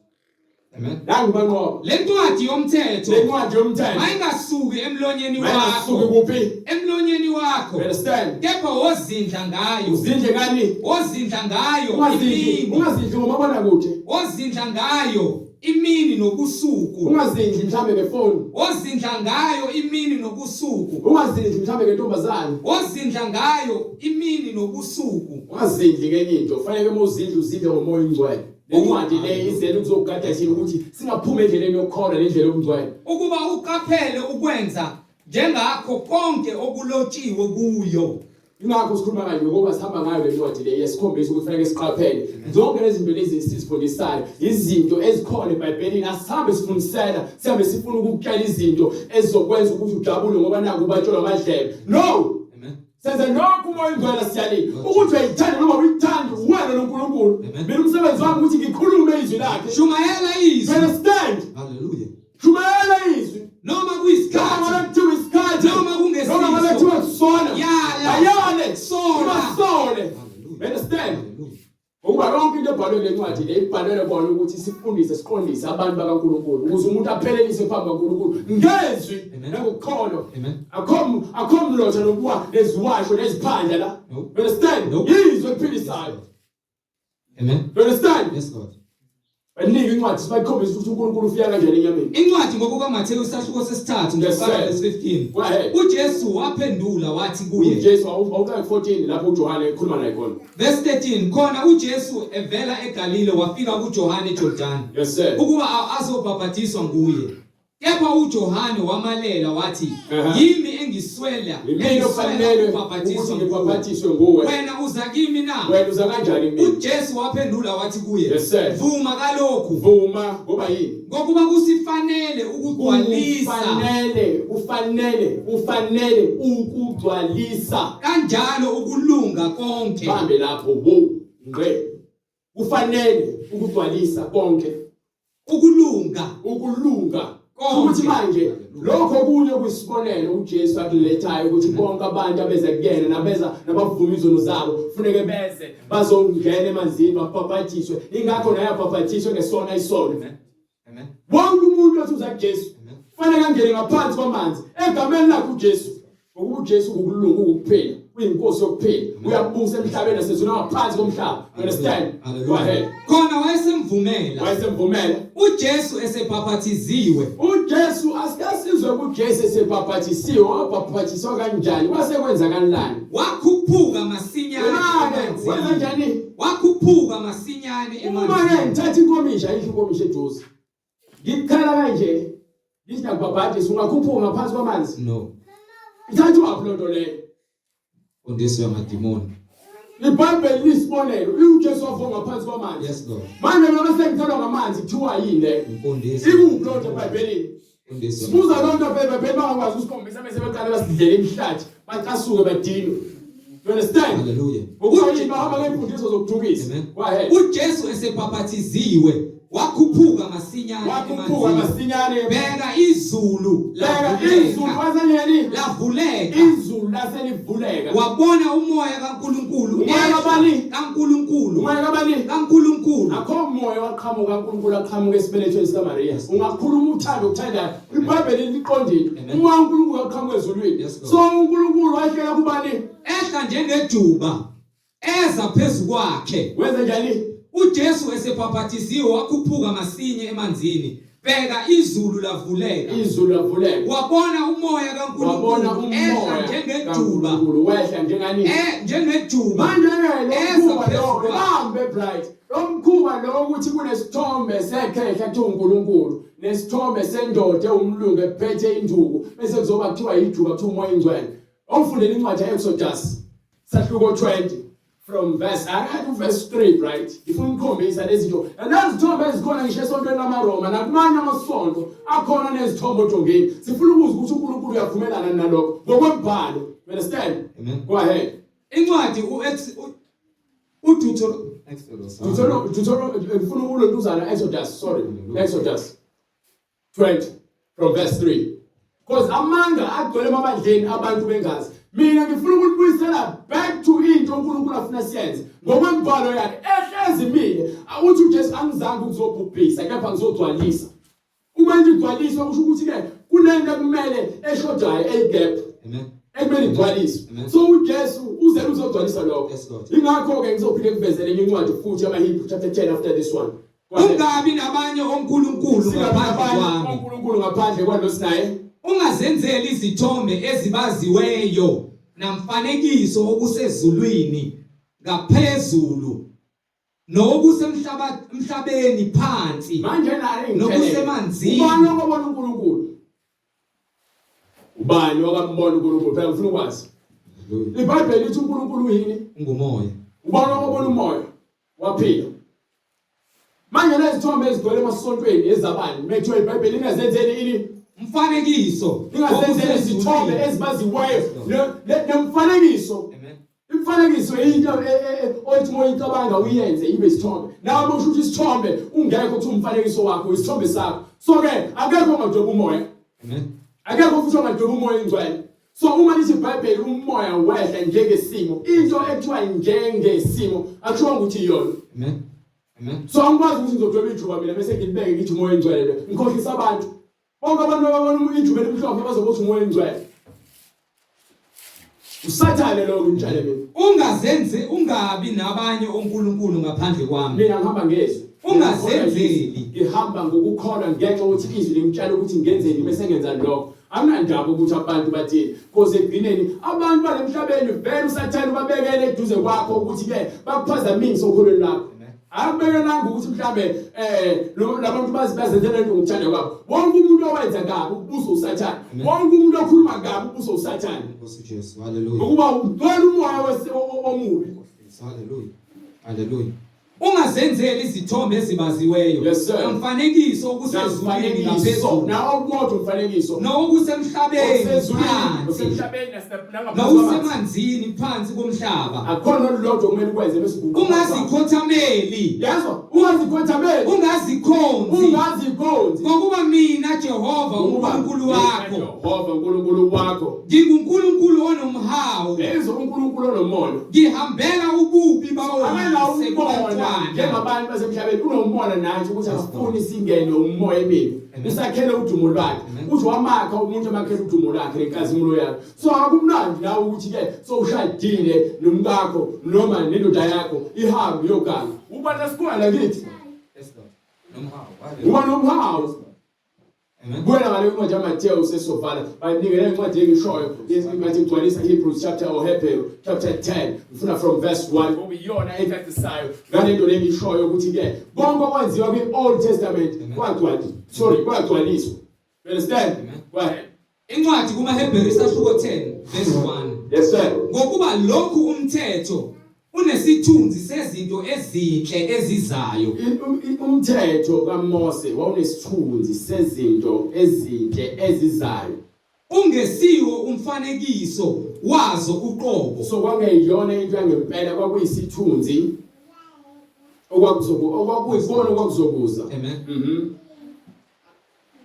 Amen. Nangu banqoba. Le ncwadi yomthetho. Le ncwadi yomthetho. Mayingasuki emlonyeni wakho. Mayingasuki kuphi? Emlonyeni wakho. Understand? Kepha wozindla ngayo. Uzindle ngani? Wozindla ngayo. Ungazindli, ungazindli ngomabona kude. Wozindla ngayo imini nobusuku. Ungazindli mhlambe ngefoni. Wozindla ngayo imini nobusuku. Ungazindli mhlambe ngentombazane. Wozindla ngayo imini nobusuku. Ungazindli ngenye into. Kufanele uma uzindla uzindle ngomoya ongcwele. Lencwadi le izele ukuzogada thina ukuthi singaphumi endleleni yokukholwa nendlela yobungcwele. Ukuba uqaphele ukwenza njengakho konke okulotshiwe kuyo. Ingakho sikhuluma kanje ngoba sihamba ngayo le ncwadi le yesikhombisa ukuthi kufanele siqaphele. Zonke lezi zinto lezi esizifundisayo izinto ezikhona eBhayibhelini asihambe sifundisela, sihambe sifuna ukukutshela izinto ezizokwenza ukuthi ujabule ngoba naku ubatshelwa amadlebe. No! Amen. Senze lokhu umoya oyingcwele siyalile. Ukuthi uyayithanda noma uyithandi wena noNkulunkulu. Mina umsebenzi wami ukuthi ngikhulume izwi lakhe. Shumayela izwi. Understand? Hallelujah. Shumayela izwi. Noma kuyisikhathi. Noma kuthiwa isikhathi. Noma kungesiso. Noma kuthiwa kusona. Yala. Ayale. Sola. Sole. Understand? Ngokuba yonke into ebhalwe kule ncwadi le ibhalelwe kona ukuthi sifundise siqondise abantu bakaNkulunkulu ukuze umuntu aphelelise phambi kaNkulunkulu ngezwi nangokukholwa. Akho akho mlotha nokuwa neziwasho neziphandla la. Understand? Yizwi eliphilisayo. Amen. Understand? Yes Lord. Banika incwadi sibayikhombisa ukuthi uNkulunkulu ufika kanjani enyameni. Incwadi ngokukaMathewu isahluko sesithathu ngeqala verse 15. Go ahead. UJesu waphendula wathi kuye. UJesu awuqala 14 lapho uJohane ekhuluma naye khona. Verse 13 khona uJesu evela eGalile wafika kuJohane eJordani. Yes sir. Ukuba azobhabhadiswa nguye. Kepha uJohane wamalela wathi, Yimi engiswela Yimina ofanele ukubhabhadiswa ukuthi ngibhabhadiswe nguwe. Wena uza kimi na? Wena uza kanjani kumina? UJesu waphendula wathi kuye, Yes, sir. Vuma kalokhu, Vuma ngoba yini? ngokuba kusifanele ukugcwalisa Kufanele, kufanele, kufanele ukugcwalisa. kanjalo ukulunga konke. Bambe lapho wo ngqe. Kufanele ukugcwalisa konke. Ukulunga. Ukulunga. Ukuthi manje lokho kunye kuyisibonelo uJesu akulethayo ukuthi bonke abantu abeza kuyena nabeza nabavuma izono zabo kufuneke beze bazongena emanzini babhabhathiswe ingakho naye abhabhathiswe ngesona isono. Amen. Wonke umuntu othi uza kuJesu kufanele angene ngaphansi kwamanzi egameni lakhe uJesu. Ngokuba uJesu ukulunga ukuphila, uyinkosi yokuphila, uyabusa emhlabeni nasezulwini ngaphansi komhlaba. You understand? Go ahead. Khona wayesemvumela. Wayesemvumela. UJesu esebhaphathiziwe. UJesu asikasizwe kuJesu esebhaphathisiwe, wabhaphathiswa kanjani? Kwase kwenzakalani? Wakhuphuka masinyane emanzini. Wenza njani? Wakhuphuka masinyane emanzini. Uma ke ngithatha inkomishi, ayikho inkomishi eduze. Ngikukhala kanje. Ngithi ngiyakubhabhadisa ungakhuphuka ngaphansi kwamanzi. No. Ithathwa phi lonto leyo? Fundiswe amadimoni. IBhayibheli lisibonelo, uJesu wavuka ngaphansi kwamanzi. Yes Lord. Manje noma sengithelwa ngamanzi kuthiwa yini le? Imfundiso. Ikuphi lonto eBhayibhelini? Imfundiso. Sibuza lonto eBhayibhelini bangakwazi ukusikhombisa bese beqala basidlela imihlathi, bacasuke badinwe. You understand? Hallelujah. Ngokuba bahamba ngemfundiso zokuthukisa. Amen. Go ahead. UJesu esebhaphathiziwe wakhuphuka masinyane Wakhuphuka emanzini. masinyane. Bheka izulu Bheka izulu lavuleka. wasenyeni. Lavuleka. Izulu laselivuleka. Wabona umoya kaNkuluNkulu Umoya ehla kabani? kaNkuluNkulu Umoya kabani? kaNkuluNkulu Akho moya waqhamuka uNkulunkulu aqhamuka esibelethweni sikaMaria. Ungakhuluma uthando ukuthandayo. IBhayibheli liqondile. Amen. Umoya kaNkulunkulu waqhamuka ezulwini. Yes, Lord. So uNkulunkulu wahlela kubani? Ehla njengejuba eza phezu kwakhe. Wenze njani? UJesu esebhaphathisiwe wakhuphuka masinye emanzini. Bheka izulu lavuleka. Izulu lavuleka. Wabona umoya Wabona kaNkulunkulu ehla umoya njengejuba. kaNkulunkulu wehla njengani? Eh njengejuba. Manje ke lo Eza mkhuba phezu lo kwakhe. bambe bright. Lo mkhuba lo ukuthi kunesithombe sekhehla kuthiwa uNkulunkulu nesithombe sendoda ewumlungu ephethe induku bese kuzoba kuthiwa ijuba kuthiwa umoya ingcwele. Awufundele incwadi ye-Exodus sahluko 20 from verse akathi verse 3 right ngifuna ukukhombisa lezi zinto nezithombe ezikhona ngisho esontweni lamaRoma nakumanye amasonto akhona nezithombe odongeni sifuna ukuzwa ukuthi uNkulunkulu uyavumelana nalokho ngokwembhalo you understand Amen. go ahead Incwadi uDeuteronomy Exodus. Deuteronomy Deuteronomy ngifuna ukulontuzana Exodus sorry Exodus 20 from verse 3 because amanga agcwele emabandleni abantu bengazi. Mina ngifuna ukulibuyisela back to into uNkulunkulu afuna siyenze ngokwembhalo yakhe ehlezi imile. Uthi uJesu angizange ukuzobhubhisa kepha ngizogcwalisa. Uma into igcwaliswa kusho ukuthi ke kunento ekumele eshodayo eyigap. Amen. Ekumele igcwaliswe. So uJesu uze uzogcwalisa lokho. Ingakho ke ngizophinde ngivezele enye incwadi futhi yamaHebrew chapter 10 after this one. Ungabi nabanye onkulunkulu ngaphandle kwami. ONkulunkulu ngaphandle kwalo sinaye. Ungazenzeli izithombe ezibaziweyo namfanekiso okusezulwini ngaphezulu nokusemhlabeni phansi. Manje naye nokusemanzini. Ubani okubona uNkulunkulu? Ubani okambona uNkulunkulu? Phela ngifuna ukwazi. IBhayibheli lithi uNkulunkulu uyini? Ungumoya. Ubani okubona umoya? Waphila. Manje lezithombe ezigcwele emasontweni ezabani? Mekuthiwa iBhayibheli lingazenzeli ini? Umfanekiso. Lingazenzeli izithombe ezibaziweyo nemfanekiso. Imfanekiso into e, e, e, othi uma uyicabanga uyenze ibe isithombe. Nawe uma usho ukuthi isithombe ungekho ukuthi umfanekiso wakho isithombe sakho. So ke akekho ongadweba umoya. Amen. Akekho futhi ongadweba umoya ingcwele. So uma lithi iBhayibheli umoya wehla njengesimo, into ekuthiwa njengesimo akusho ukuthi iyona. Amen. Amen. So angikwazi ukuthi ngizodweba ijuba mina bese ngilibeke ngithi umoya ingcwele lo. Ngikhohlisa abantu. Bonke abantu ababona ijuba elimhlophe bazokuthi umoya ingcwele. Usathane lo ngimtshele mina. Ungazenzi ungabi nabanye onkulunkulu ngaphandle kwami. Mina ngihamba ngezwi. Ungazenzeli. Ngihamba ngokukholwa ngenxa ukuthi izwi lingitshela ukuthi ngenzeni bese ngenza lokho. Anginandaba ukuthi abantu bathini because ekugcineni abantu balemhlabeni vele usathane ubabekele eduze kwakho ukuthi ke bakuphazamise okholweni lakho. Akubekelanga ukuthi mhlambe eh labantu bazi bazenzela into ngokuthanda kwabo. Wonke umuntu owenza kabi ubuso usathane. Wonke umuntu okhuluma kabi ubuso usathane. Nkosi Jesu. Hallelujah. Ukuba ugcwele umoya omubi. Hallelujah. Hallelujah. Ungazenzeli izithombe ezibaziweyo Yes, sir. nomfanekiso okusezulwini Namfanekiso ngaphezulu nawo kodwa umfanekiso nokusemhlabeni osezulwini phansi osemhlabeni nangaphansi kwamanzi. nokusemanzini phansi komhlaba Akukhona olulodwa okumele ukwenze bese uguqa. ungazikhothameli Yezwa? Ungazikhothameli. Ungazikhonzi. Ungazikhonzi. Ngokuba mina Jehova uNkulunkulu wakho. Jehova uNkulunkulu wakho. NginguNkulunkulu onomhawu. Yezwa uNkulunkulu onomona. Ngihambela ububi bawoyise kubantwana. Njengabantu basemhlabeni unomona nathi ukuthi akafuni singene umoya emibi. Usakhele udumo lwakhe. Uthi wamakha umuntu amakhele udumo lwakhe nenkazimulo yakhe. So akumnandi nawe ukuthi ke sowushadile nomkakho noma nendoda yakho ihambe iyoganga. Uba nesikhwela kithi. Yes Lord. Nomhawu. Uba nomhawu. Amen. Buyela ngale incwadi yaMathewu sesovala. Banikele incwadi engishoyo. Ngathi ngigcwalisa Hebrews chapter or Hebrew chapter 10. Ngifuna from verse 1 ngoba iyona ecacisayo ngalento lengishoyo ukuthi ke konke okwenziwa kwi-Old Testament kwagcwaliswa. Sorry, kwagcwaliswa. You understand? Amen. Go ahead. Incwadi kumaHebheru isahluko 10 verse 1. Yes sir. Ngokuba lokhu umthetho unesithunzi sezinto ezinhle ezizayo. Umthetho kaMose wawunesithunzi sezinto ezinhle ezizayo. Ungesiwo umfanekiso wazo uqobo. So kwangeyona into yangempela kwakuyisithunzi okwakuzoku okwakuyikona okwakuzokuza. Amen. Mhm.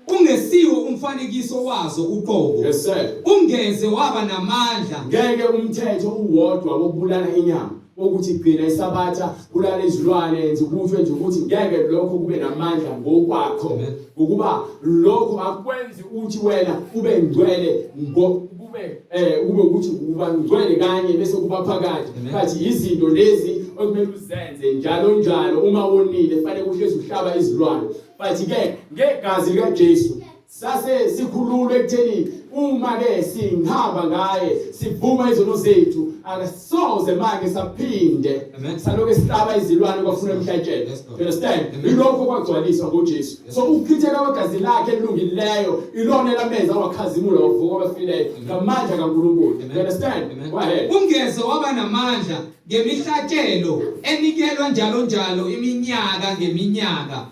Ungesiwo umfanekiso wazo uqobo. Yes sir. Ungeze waba namandla. Ngeke umthetho uwodwa wokubulala inyama wokuthi gcina isabatha bulala izilwane enza ukuthi enze ukuthi ngeke lokho kube namandla ngokwakho ngokuba lokho akwenzi ukuthi wena ube ngcwele kube eh kube ukuthi uba ngcwele kanye bese kuba phakathi bathi izinto lezi okumele uzenze njalo njalo uma wonile fanele uhlezi uhlaba izilwane But ke ngegazi likaJesu sase sikhululwe ekutheni uma ke singihamba ngaye sivuma izono zethu akasoze manje saphinde salokhu sihlaba izilwane kwafuna emhlatshelo. You understand? Ilokho kwagcwaliswa ngoJesu. So ukuchitheka kwegazi lakhe elungileyo ilona elamenza wakhazimula wavuka abafileyo ngamandla kaNkulunkulu. You understand? Go ahead. Ungeze waba namandla ngemihlatshelo enikelwa njalo njalo iminyaka ngeminyaka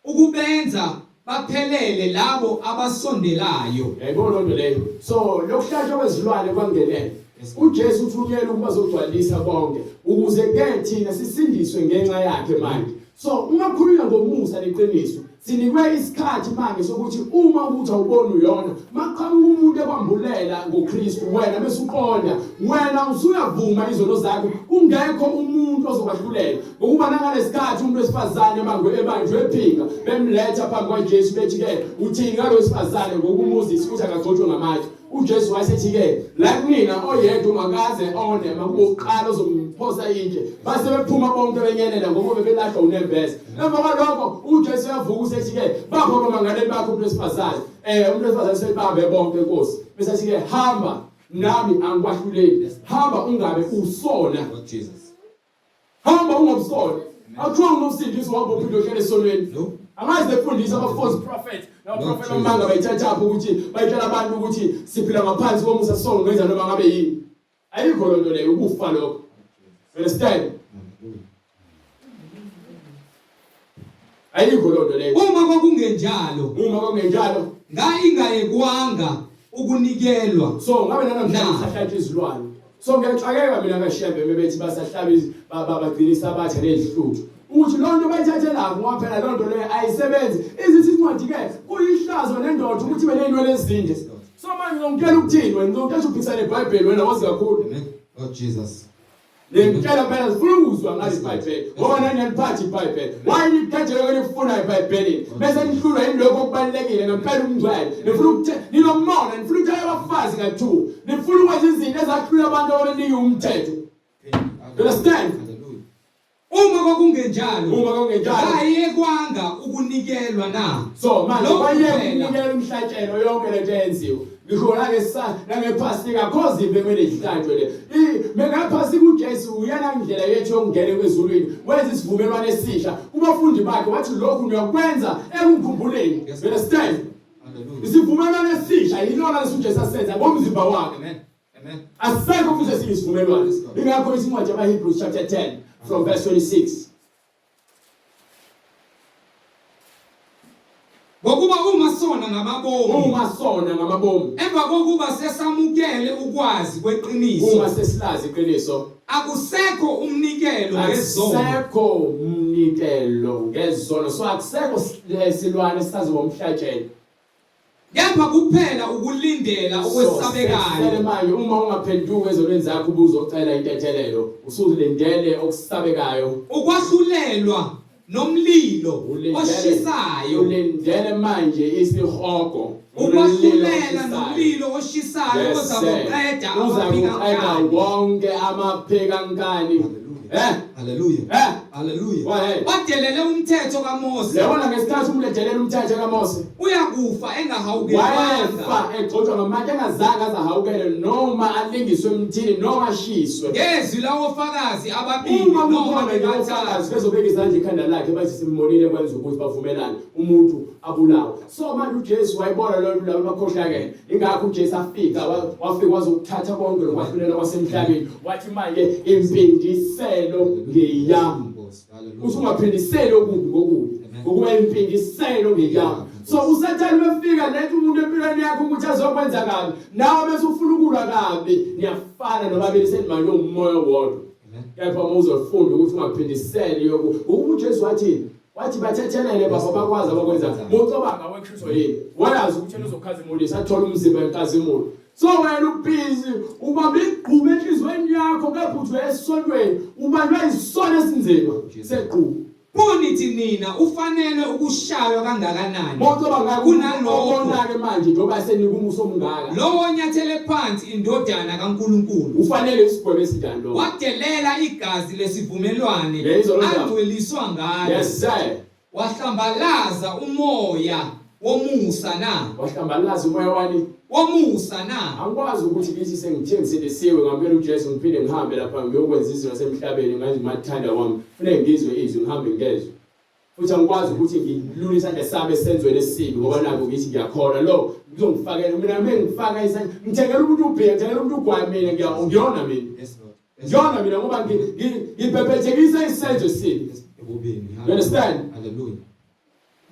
ukubenza baphelele labo abasondelayo. Yayibona loo nto leyo. So lokuhlatshwa kwezilwane kwangenela. UJesu uthunyelwe ukuba azogcwalisa konke ukuze ke thina sisindiswe ngenxa yakhe manje. So uma kukhulunywa ngomusa neqiniso sinikwe isikhathi manje sokuthi uma ukuthi awuboni uyona maqhamuka umuntu ekwamukela ekwambulela ngoKristu wena bese uqonda wena usuyavuma izono zakho kungekho umuntu ozokwahlulela ngokuba nangalesikhathi umuntu wesifazane ebangwe ebanjwe ephinga bemletha phambi kwaJesu bethi ke uthini ngalo wesifazane ngokumuzisa ukuthi akagcotshwe ngamatshe uJesu wayesethi ke la kunina oyedwa ungakaze one makuqala ozomphosa intshe base bephuma bonke benyelela ngoba bebelahlwa unembeza emva kwalokho uJesu uyavuka usethi ke bapho bamangaleli bakho umuntu wesifazane eh umuntu wesifazane sebambe bonke inkosi bese athi ke hamba nami angikwahluleli hamba ungabe usona Jesus hamba ungabusona akuthiwa unosindiswa wahamba uphinde uhlele esonweni angazi lefundisa aba-false prophet nabaprofet bamanga bayithathaphi ukuthi bayitshela abantu ukuthi siphila ngaphansi komusa sonke ngenza noma ngabe yini ayikho loo nto leyo ukufa lokho understand ayikho loo nto leyo uma kwakungenjalo uma kwakungenjalo ngaingayekwanga ukunikelwa so ngabe nanamhlanje sahlatshwa izilwane so ngiyaxakeka mina kashembe bebethi basahlaba bagcina isabatha nezihluthu ukuthi loo nto bayithathelaphi ngoba phela loo nto leyo ayisebenzi izithi incwadi ke kuyihlazo nendoda ukuthi beney'nwele ezinde so manje ngizongitshela ukuthini wena ngizongitshela uphikisana nebhayibheli wena wazi kakhulu Amen. Oh Jesus. Ngimtshela phela sifuna ukuzwa ngale iBhayibheli ngoba nani niyaliphatha iBhayibheli. Why nikhethele lokho enikufunayo eBhayibhelini? Bese nihlulwa yilokho okubalulekile ngempela umngcwele. Nifuna ukuthe ninomona, nifuna ukuthatha abafazi ka-two. Nifuna ukwenza izinto ezahlula abantu ababenikwe umthetho. You understand? Hallelujah. Uma kwakungenjalo, Uma kwakungenjalo. kayekwanga ukunikelwa na? So manje Lokhu bayeke kuphela. ukunikela umhlatshelo yonke lento eyenziwe. Ngisho nangesa nangephasika khozi bekumele ihlatshwe le. Mengaphasika uJesu uyena indlela yethu yokungena kwezulwini. Wenza isivumelwano esisha kubafundi bakhe wathi lokhu niyakwenza ekungikhumbuleni. Yes. You understand? Hallelujah. Isivumelwano esisha yilona lesuJesu asenza ngomzimba wakhe. Amen. Amen. Asisekho futhi esinye isivumelwano. Yes, Lord. Ingakho isincwadi yamaHebrews chapter 10 from verse 26. Ngokuba uma sona ngamabomu, Uma sona ngamabomu, emva kokuba sesamukele ukwazi kweqiniso, uma sesilazi iqiniso, akusekho umnikelo ngezono. akusekho umnikelo ngezono. So akusekho silwane esisazoba umhlatshelo. Kepha kuphela ukulindela okwesabekayo. Manje uma ungaphenduki ezonweni zakho ubuzocela intethelelo, usulindele okusabekayo. Ukwahlulelwa nomlilo oshisayo. Ulindele manje isihogo. Ukwahlulela nomlilo oshisayo ozakuqeda amaphikankani. Wonke amaphikankani. Eh? Haleluya. Eh? Haleluya. Go ahead. Wadelele umthetho kaMose. Yabona ngesikhathi umuntu edelela umthetho kaMose. Uyakufa engahawukelwanga. Wayefa egxotshwa ngamatshe engazange azahawukele noma alingiswe emthini noma ashiswe. Ngezwi lawofakazi ababili Uma noma kukhona nje bebathathu. ofakazi bezobeka izandla ekhanda lakhe bathi simbonile kwenza ukuthi bavumelane umuntu abulawe. So manje uJesu wayibona lolu labo bakhohlakele. Ingakho uJesu afika wafika wazokuthatha konke lokwahlulela kwasemhlabeni. Wathi manje impindiselo ngeyami. Uthi ungaphindiseli okubi ngokubi. Ngokuba impindiselo ngeyami. So uSathane befika letha umuntu empilweni yakho ukuthi azokwenza kabi. Nawe bese ufuna ukulwa kabi. Niyafana nobabili senimanje umoya owodwa. Kepha uma uzofunda ukuthi ungaphindiseli yoku. UJesu wathi Wathi bathethelele baba bakwazi abakwenza. Mucabanga weKristu yini? Wayazi ukuthi yena uzokhazimulisa athole umzimba wenkazimulo. So wena ubhizi ubamba igqubu enhliziyweni yakho kepha uthi esontweni ubanjwe isono esinzima segqubu. Pho nithi nina ufanele ukushaywa kangakanani Mocabanga kunalokho ubona-ke manje njengoba senika umusa omungaka. lowo onyathele phansi indodana kaNkulunkulu Ufanele isigwebo esinjani lo? wadelela igazi lesivumelwane Ngiyayizwa loo ndaba. angcweliswa ngalo Yes sir. wahlambalaza umoya womusa na Wahlambalaza umoya wani? Womusa na? Angikwazi ukuthi ngithi sengithe ngisindisiwe ngamukela uJesu ngiphinde ngihambe lapha ngiyokwenza izinto zasemhlabeni ngazi mathanda wami. Kufanele ngizwe izwi ngihambe ngezwe. Futhi angikwazi ukuthi ngilule isandla sami esenzweni esibi ngoba nakho ngithi ngiyakholwa lo ngizongifakela mina mengifaka isandla ngithengela umuntu ubhiya ngithengela umuntu ugwayi mina ngiyona mina. Yes Lord. Ngiyona mina ngoba ngibhebhethekisa isenzo esibi. Ebubini. You understand? Hallelujah.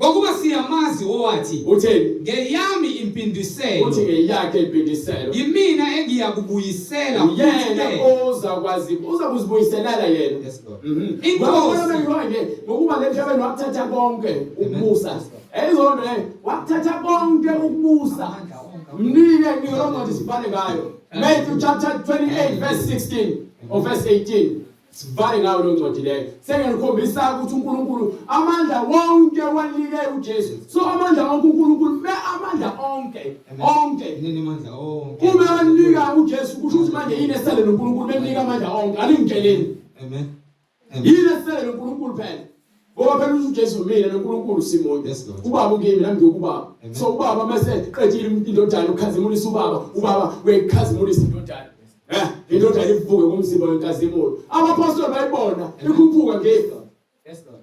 Ngokuba siyamazi owathi Uthini? ngeyami impindiselo Uthi ngeyakhe impindiselo. yimina engiyakubuyisela futhi Uyena ke oza kwazi uza kuzibuyiselela yena. Yes, Lord. Mhm. Inkosi. Ngoba nje ngokuba le mhlabeni wakuthatha konke ukubusa. Eyizona le wakuthatha konke ukubusa. Amandla onke. Mnike nike lo ncwadi sibhale ngayo. Matthew chapter 28 verse 16 or verse 18. Sivale ngayo lo ncwadi leyo. Senginikhombisa ukuthi uNkulunkulu amandla wonke wanike uJesu. So amandla onke uNkulunkulu me amandla onke onke. Nini amandla onke. Uma wanika uJesu kusho ukuthi manje yini esele noNkulunkulu bemnika amandla onke. Alingitsheleni. Amen. Yini esele noNkulunkulu phela? Ngoba phela uthi uJesu mina noNkulunkulu simunye. Ubaba ukimi nami ngiyokubaba. So ubaba mase qedile indodana ukhazimulisa ubaba, ubaba uyayikhazimulisa indodana. Eh, indodana ivuke kumzimba wenkazimulo. Abapostoli bayibona ikhuphuka ngefa. Yes Lord.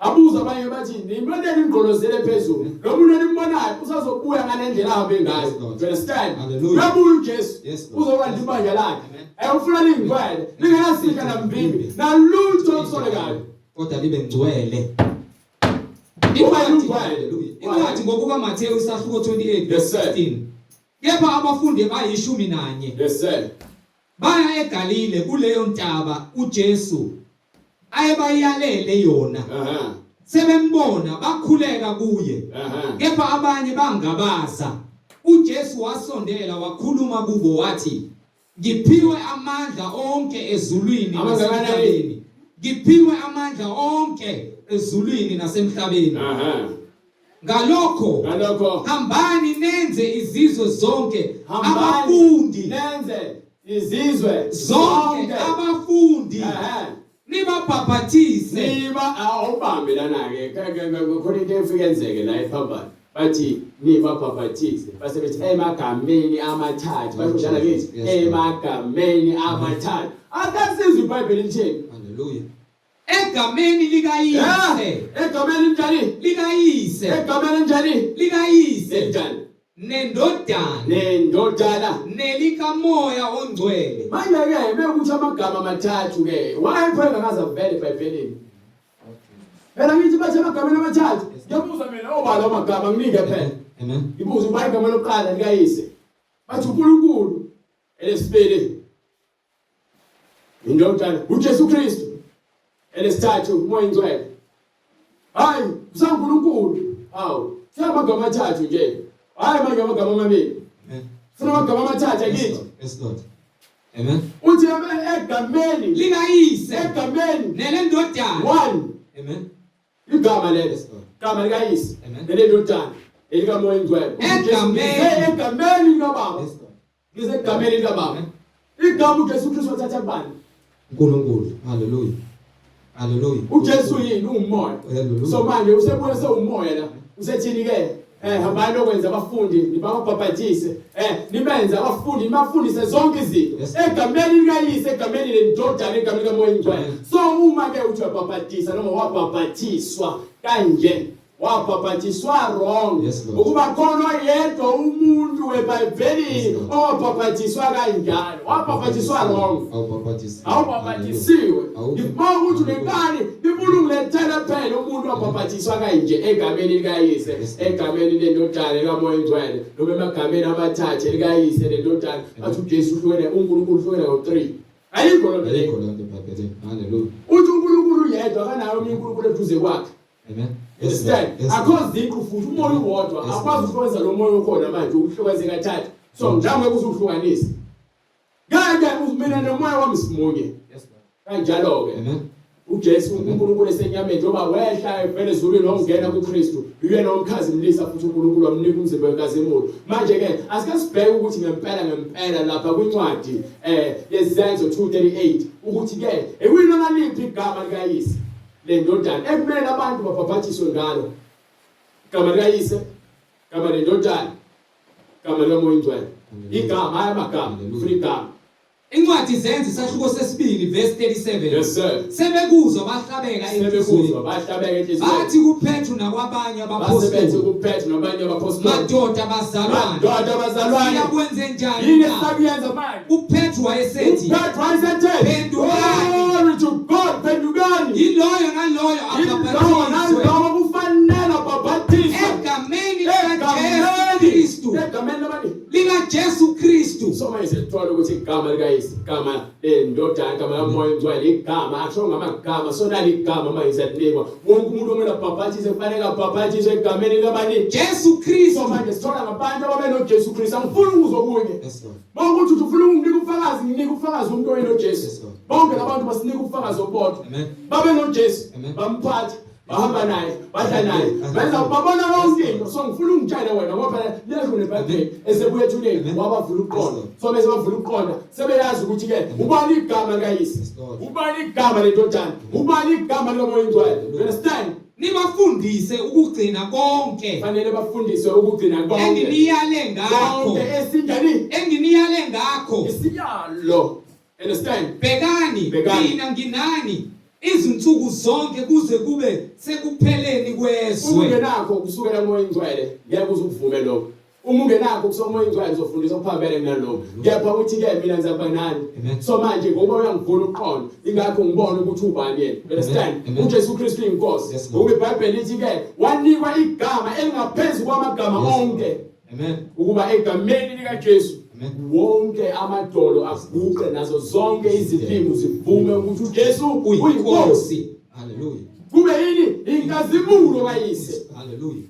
Abuza abanye bathi nimboneni ingqolozele phezulu. Lo muntu enimbonayo usazobuya ngale ndlela ahambe ngayo. Yes, Lord. Do you understand? Hallelujah. Uyabuya uJesu. Yes, Lord. Uzolanda ibandla lakhe. Amen. Eh ufuna lingcwele, lingenasihla nambimbi, nalutho olusolekayo. Kodwa libe ngcwele. Uma Incwadi lingcwele. Hallelujah. Incwadi ngokuka Matthew isahluko 28 Yes, verse sir. 16. Kepha abafundi bayishumi nanye Yes sir. baya eGalile kuleyo ntaba uJesu ayebayalele yona. Aha. Sebembona bakhuleka kuye. Aha. Kepha abanye bangabaza. uJesu wasondela wakhuluma kubo wathi, "Ngiphiwe amandla onke ezulwini Amandla kanani? nasemhlabeni. Ngiphiwe amandla onke ezulwini nasemhlabeni. Aha. Ngalokho Ngalokho hambani nenze izizwe zonke hambani abafundi nenze izizwe zonke abafundi Aha. nibabhaphathize Niba awubambe lana ke khona into efike yenzeke la ephambana. Bathi nibabhaphathize base bethi emagameni amathathu basho njalo kithi Yes, emagameni amathathu. Akasizwe iBhayibheli lithini? Haleluya. Egameni likayise Egameni njani? likayise Egameni njani? likayise Njani? nendodana Nendodana. nelikamoya ongcwele. Manje ke bekuthi amagama amathathu ke. Why pho engakaze avele eBhayibhelini? Phela ngithi bathi emagameni amathathu. Ngiyabuza mina obala amagama nginike phela. Amen. Ngibuza uba igama lokuqala likayise. Bathi uNkulunkulu elesibili. Indodana uJesu Kristu. Elesithathu uMoya oNgcwele. Hayi, usaNkulunkulu. Hawu, siyamagama amathathu nje. Hayi manje amagama amabili. Amen. Funa amagama amathathu Yes, akithi. Lord. Yes, Lord. Amen. Uthi egameni Likayise egameni nelendodana. one Amen. igama lelo Yes, Lord. igama likayise Amen. nelendodana elikamoya ingcwele Egameni. egameni likababa Yes, Lord. ngize egameni likababa Amen. igama uJesu Kristu wathatha kubani uNkulunkulu. Hallelujah. Hallelujah. uJesu yini ungumoya Hallelujah. so manje usebuye sewumoya la usethini ke hambani lokwenza abafundi nibababhabhatise nibenze abafundi nibafundise zonke izinto Yes. egameni likayise egameni lendodana egameni likamoya ingcwele Amen. so uma ke uthi uyabhabhatisa noma wabhabhatiswa kanje wabhabhatiswa wrong Yes, Lord. ukuba khona oyedwa umuntu Yes, eBhayibhelini Lord. owabhabhatiswa kanjalo wabhabhatiswa wrong Awubhabhatisiwe. awubhabhatisiwe Awukho. ngifuna ukuthi unenkani ngifuna ungilethele phela umuntu wabhabhatiswa kanje egameni likayise Yes. egameni lendodana likamoya ingcwele noma emagameni amathathu likayise lendodana athi uJesu uhlukene uNkulunkulu uhlukene ngo-3 ayikho loo nto leyo Ayikho loo nto eBhayibhelini. Hallelujah. uthi uNkulunkulu uyedwa akanayo omunye uNkulunkulu eduze kwakhe Amen. Yes, Lord. Understand? Yes, Lord. Akho ziqu futhi umoya uwodwa Yes, akwazi Lord. ukwenza lo moya okhona manje ukuhlukanise kathathu so njengoba uzuhlukanisa ngeke mina nomoya wami simunye Yes, Lord. kanjalo ke Amen. uJesu uNkulunkulu esenyameni njengoba wehla evela ezulwini wangena kuKristu uyena omkhazimlisa futhi uNkulunkulu wamnika umzimba wenkazimulo manje ke asike sibheke ukuthi ngempela ngempela lapha kwincwadi yeZenzo 238 ukuthi ke ekuyilona liphi igama likayise lendodana ekumele abantu babhabhathiswe ngalo igama likayise igama lendodana igama likamoya ingcwele igama hayi amagama Hallelujah. funa igama Incwadi zenze isahluko sesibili verse 37. Yes sir. Sebekuzwa bahlabeka Sebekuzwa enhliziyweni. bahlabeka enhliziyweni. Bathi kuPetru nakwabanye Basebenze abapostoli, kuPetru nabanye abapostoli. madoda bazalwane, Madoda bazalwane. siyakwenze njani Yini na? esisakuyenza manje? UPetru wayesethi, uPetru wayesethe, Phendukani. Glory to God, phendukani. yiloyo naloyo Yilowo abhabhathiswe nalowo kufanele abhabhathiswe. egameni likaJesu Egameni Kristu, egameni labani? likaJesu Kristu. Kristu. So manje sithola ukuthi igama likaYise, igama lendodana, igama kaMoya oNgcwele, igama asho ngamagama, sona ligama manje siyanikwa. Wonke umuntu omele abhabhathiswe kufanele abhabhathiswe egameni likabani? Jesu Kristu. So manje sithola ngabantu ababenoJesu Kristu. Angifuni ukuzwa okunye. Yes Lord. Mawukuthi uthi ufuna ukunginika ubufakazi, nginika ubufakazi umuntu oyenoJesu. Yes, Lord. Bonke labantu basinika ubufakazi obubodwa. Amen. Babe noJesu, Amen. bamphatha, bahamba naye, badla naye, Amen. benza babona yonke into. So ngifuna ungitshele wena ngoba phela liyadlula iBhayibheli esebuya ethuneni Amen. wabavula Yes, ukuqonda. Lord. So bese bavula ukuqonda, sebeyazi ukuthi ke ubani igama likayise, Yes, Lord. ubani igama lendodana, ubani igama likaMoya oNgcwele. You understand? Nibafundise ukugcina konke Fanele bafundiswe ukugcina konke. enginiyale ngakho. Konke esinjani? Enginiyale ngakho. Isiyalo. Understand? Bhekani, Bhekani. mina nginani izinsuku zonke kuze kube sekupheleni kwezwe. Uma ungenakho kusukela kuMoya oNgcwele, ngeke uze ukuvume lokho. Uma ungenakho kusuka kuMoya oNgcwele uzofundiswa okuphambene kunalokho. Kepha uthi ke mina ngizakuba nani. Amen. So manje ngoba uyangivula ukuqonda, ingakho ngibona ukuthi ubani yena. Understand? Amen. UJesu Kristu uyinkosi. Yes, Lord. Ngoba iBhayibheli lithi ke wanikwa igama elingaphezu kwamagama Yes. onke. Amen. Ukuba egameni likaJesu Amen. wonke amadolo aguqe nazo zonke izilimi zivume ukuthi uJesu uyinkosi. Uyinkosi. Hallelujah. Kube yini inkazimulo kayise. Hallelujah.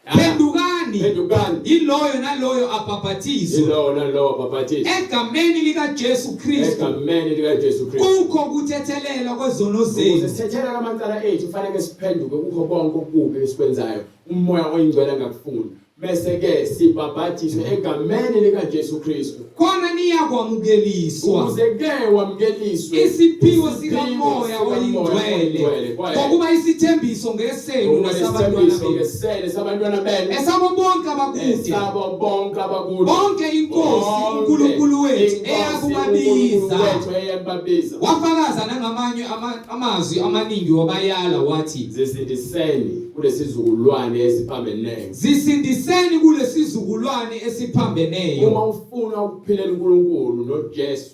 Phendukani. Phendukani. Yiloyo naloyo abhabhatizwe Yilowo nalowo abhabhathiswe egameni likaJesu Kristu egameni likaJesu Kristu. kukho ukuthethelelwa kwezono Ukuze zenu. sithethelele amacala ethu kufanele siphenduke kukho konke okubi esikwenzayo. Umoya oyingcwele angakufuni. Bese ke sibhabhathiswe egameni likaJesu Kristu. Khona niyakwamukeliswa Ukuze ke wamukeliswe isiphiwo sikaMoya oyiNgcwele, ngokuba isithembiso ngesenu Ngokuba nesabantwana isithembiso benu, ngesele sabantwana benu esabo bonke abakude, esabo bonke abakude bonke iNkosi Bonke uNkulunkulu wethu iNkosi eyakubabiza. uNkulunkulu wethu eyakubabiza. Wafakaza nangamanye amazwi amaningi wabayala wathi, Zisindiseni kulesizukulwane esiphambeneyo. zisindiseni kulesizukulwane esiphambeneyo. Uma ufuna ukuphilela uNkulunkulu noJesu,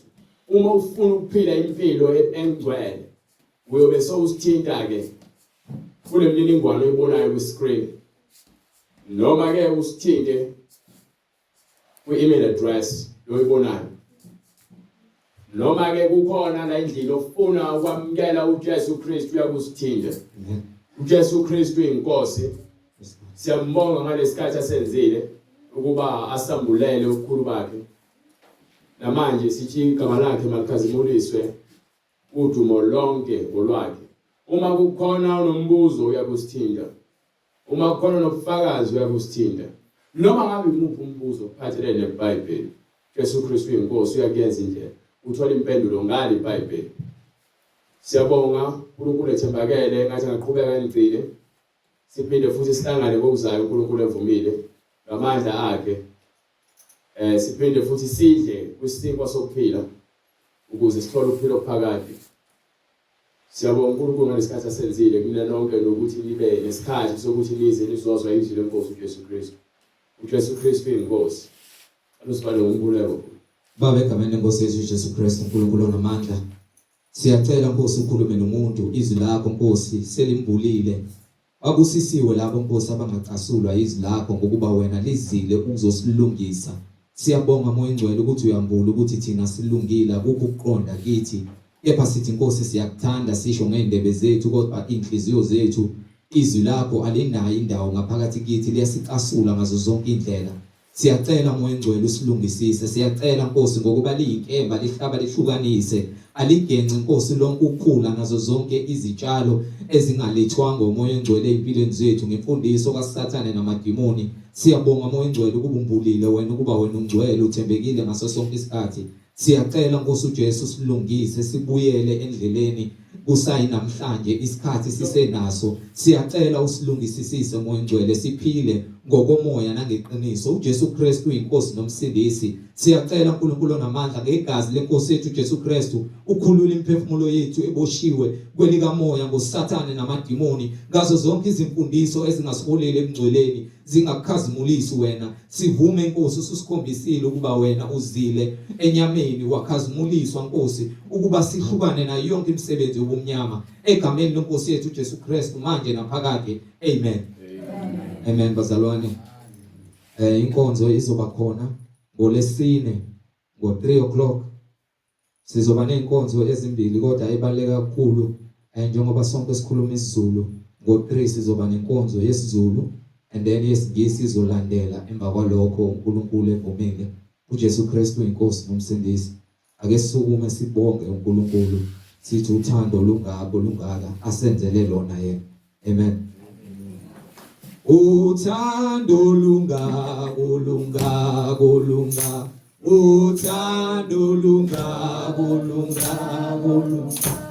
uma ufuna ukuphila impilo engcwele, uyobe sowusithinta ke kule mininingwane oyibonayo kwi-screen, noma ke usithinte kwi-email address loyibonayo, noma ke kukhona la endlini ofuna ukwamukela uJesu Kristu, uyakusithinta. Amen. uJesu Kristu inkosi. Yes, Lord. Siyambonga ngalesikhathi asenzile ukuba asambulele ubukhulu bakhe. Namanje sithi igama lakhe malikhazimuliswe, udumo lonke ngolwakhe. Uma kukhona onombuzo uyakusithinta. Uma kukhona nobufakazi uyakusithinta. Noma ngabe imuphi umbuzo ophathelene neBhayibheli, Jesu Kristu uyinkosi uyakuyenza indlela. Uthola impendulo ngalo iBhayibheli. Siyabonga uNkulunkulu ethembakele ngathi angaqhubeka enigcine. Siphinde futhi sihlangane ngokuzayo uNkulunkulu evumile ngamandla akhe. Siphinde futhi sidle kwisinkwa sokuphila ukuze sithole ukuphila okuphakade. Siyabonga uNkulunkulu ngalesikhathi asenzile kumina nonke nokuthi nibe nesikhathi sokuthi nize nizozwa izwi lenkosi uJesu Kristu. uJesu Kristu uyinkosi. Alusibale ngomkhuleko. Baba, egameni lenkosi yethu uJesu Kristu, uNkulunkulu onamandla, siyacela Nkosi ukhulume nomuntu, izwi lakho Nkosi selimbulile. Babusisiwe labo Nkosi abangacasulwa izwi lakho, ngokuba wena lizile ukuzosilungisa. Siyabonga Moya Ingcwele ukuthi uyambula ukuthi thina silungile, akukho ukuqonda kithi, kepha sithi Nkosi siyakuthanda, sisho ngezindebe zethu, kodwa inhliziyo zethu izwi lakho alinayo indawo ngaphakathi kithi, liyasicasula ngazo zonke indlela. Siyacela Moya Ingcwele usilungisise. Siyacela Nkosi, ngokuba liyinkemba lihlaba lihlukanise, aligenci Nkosi lonke ukhula nazo zonke izitshalo ezingalethwanga uMoya Ingcwele empilweni zethu ngemfundiso kaSathane namadimoni. Siyabonga Moya Ingcwele ukuba umbulile wena, ukuba wena ungcwele uthembekile ngaso sonke isikhathi. Siyacela Nkosi uJesu silungise, sibuyele endleleni kusayinamhlanje, isikhathi sisenaso. Siyacela usilungisisise Moya Ingcwele, siphile ngokomoya nangeqiniso. uJesu Kristu uyinkosi nomsindisi. Siyacela uNkulunkulu onamandla, ngegazi lenkosi yethu uJesu Kristu ukhulule imiphefumulo yethu eboshiwe kwelikamoya ngoSathane namadimoni, ngazo zonke izimfundiso ezingasiholeli ebungcweleni, zingakukhazimulisi wena. Sivume Nkosi, ususikhombisile ukuba wena uzile enyameni wakhazimuliswa Nkosi, ukuba sihlukane nayo yonke imisebenzi yobumnyama, egameni lenkosi yethu uJesu Kristu, manje naphakade. Amen. Amen. Amen bazalwane. Inkonzo izoba khona. Ngolesine ngo-3 o'clock sizoba nezinkonzo ezimbili kodwa ebaluleke kakhulu eh, njengoba sonke sikhuluma isiZulu ngo-3 sizoba nenkonzo yesiZulu and then yesiNgisi izolandela emva kwalokho uNkulunkulu evumile. UJesu Kristu inkosi nomsindisi. Ake sisukume sibonge uNkulunkulu sithi uthando lungako lungaka asenzele lona yena. Amen. Uthando lungako lungako lungako uthando lungako lungako lungako.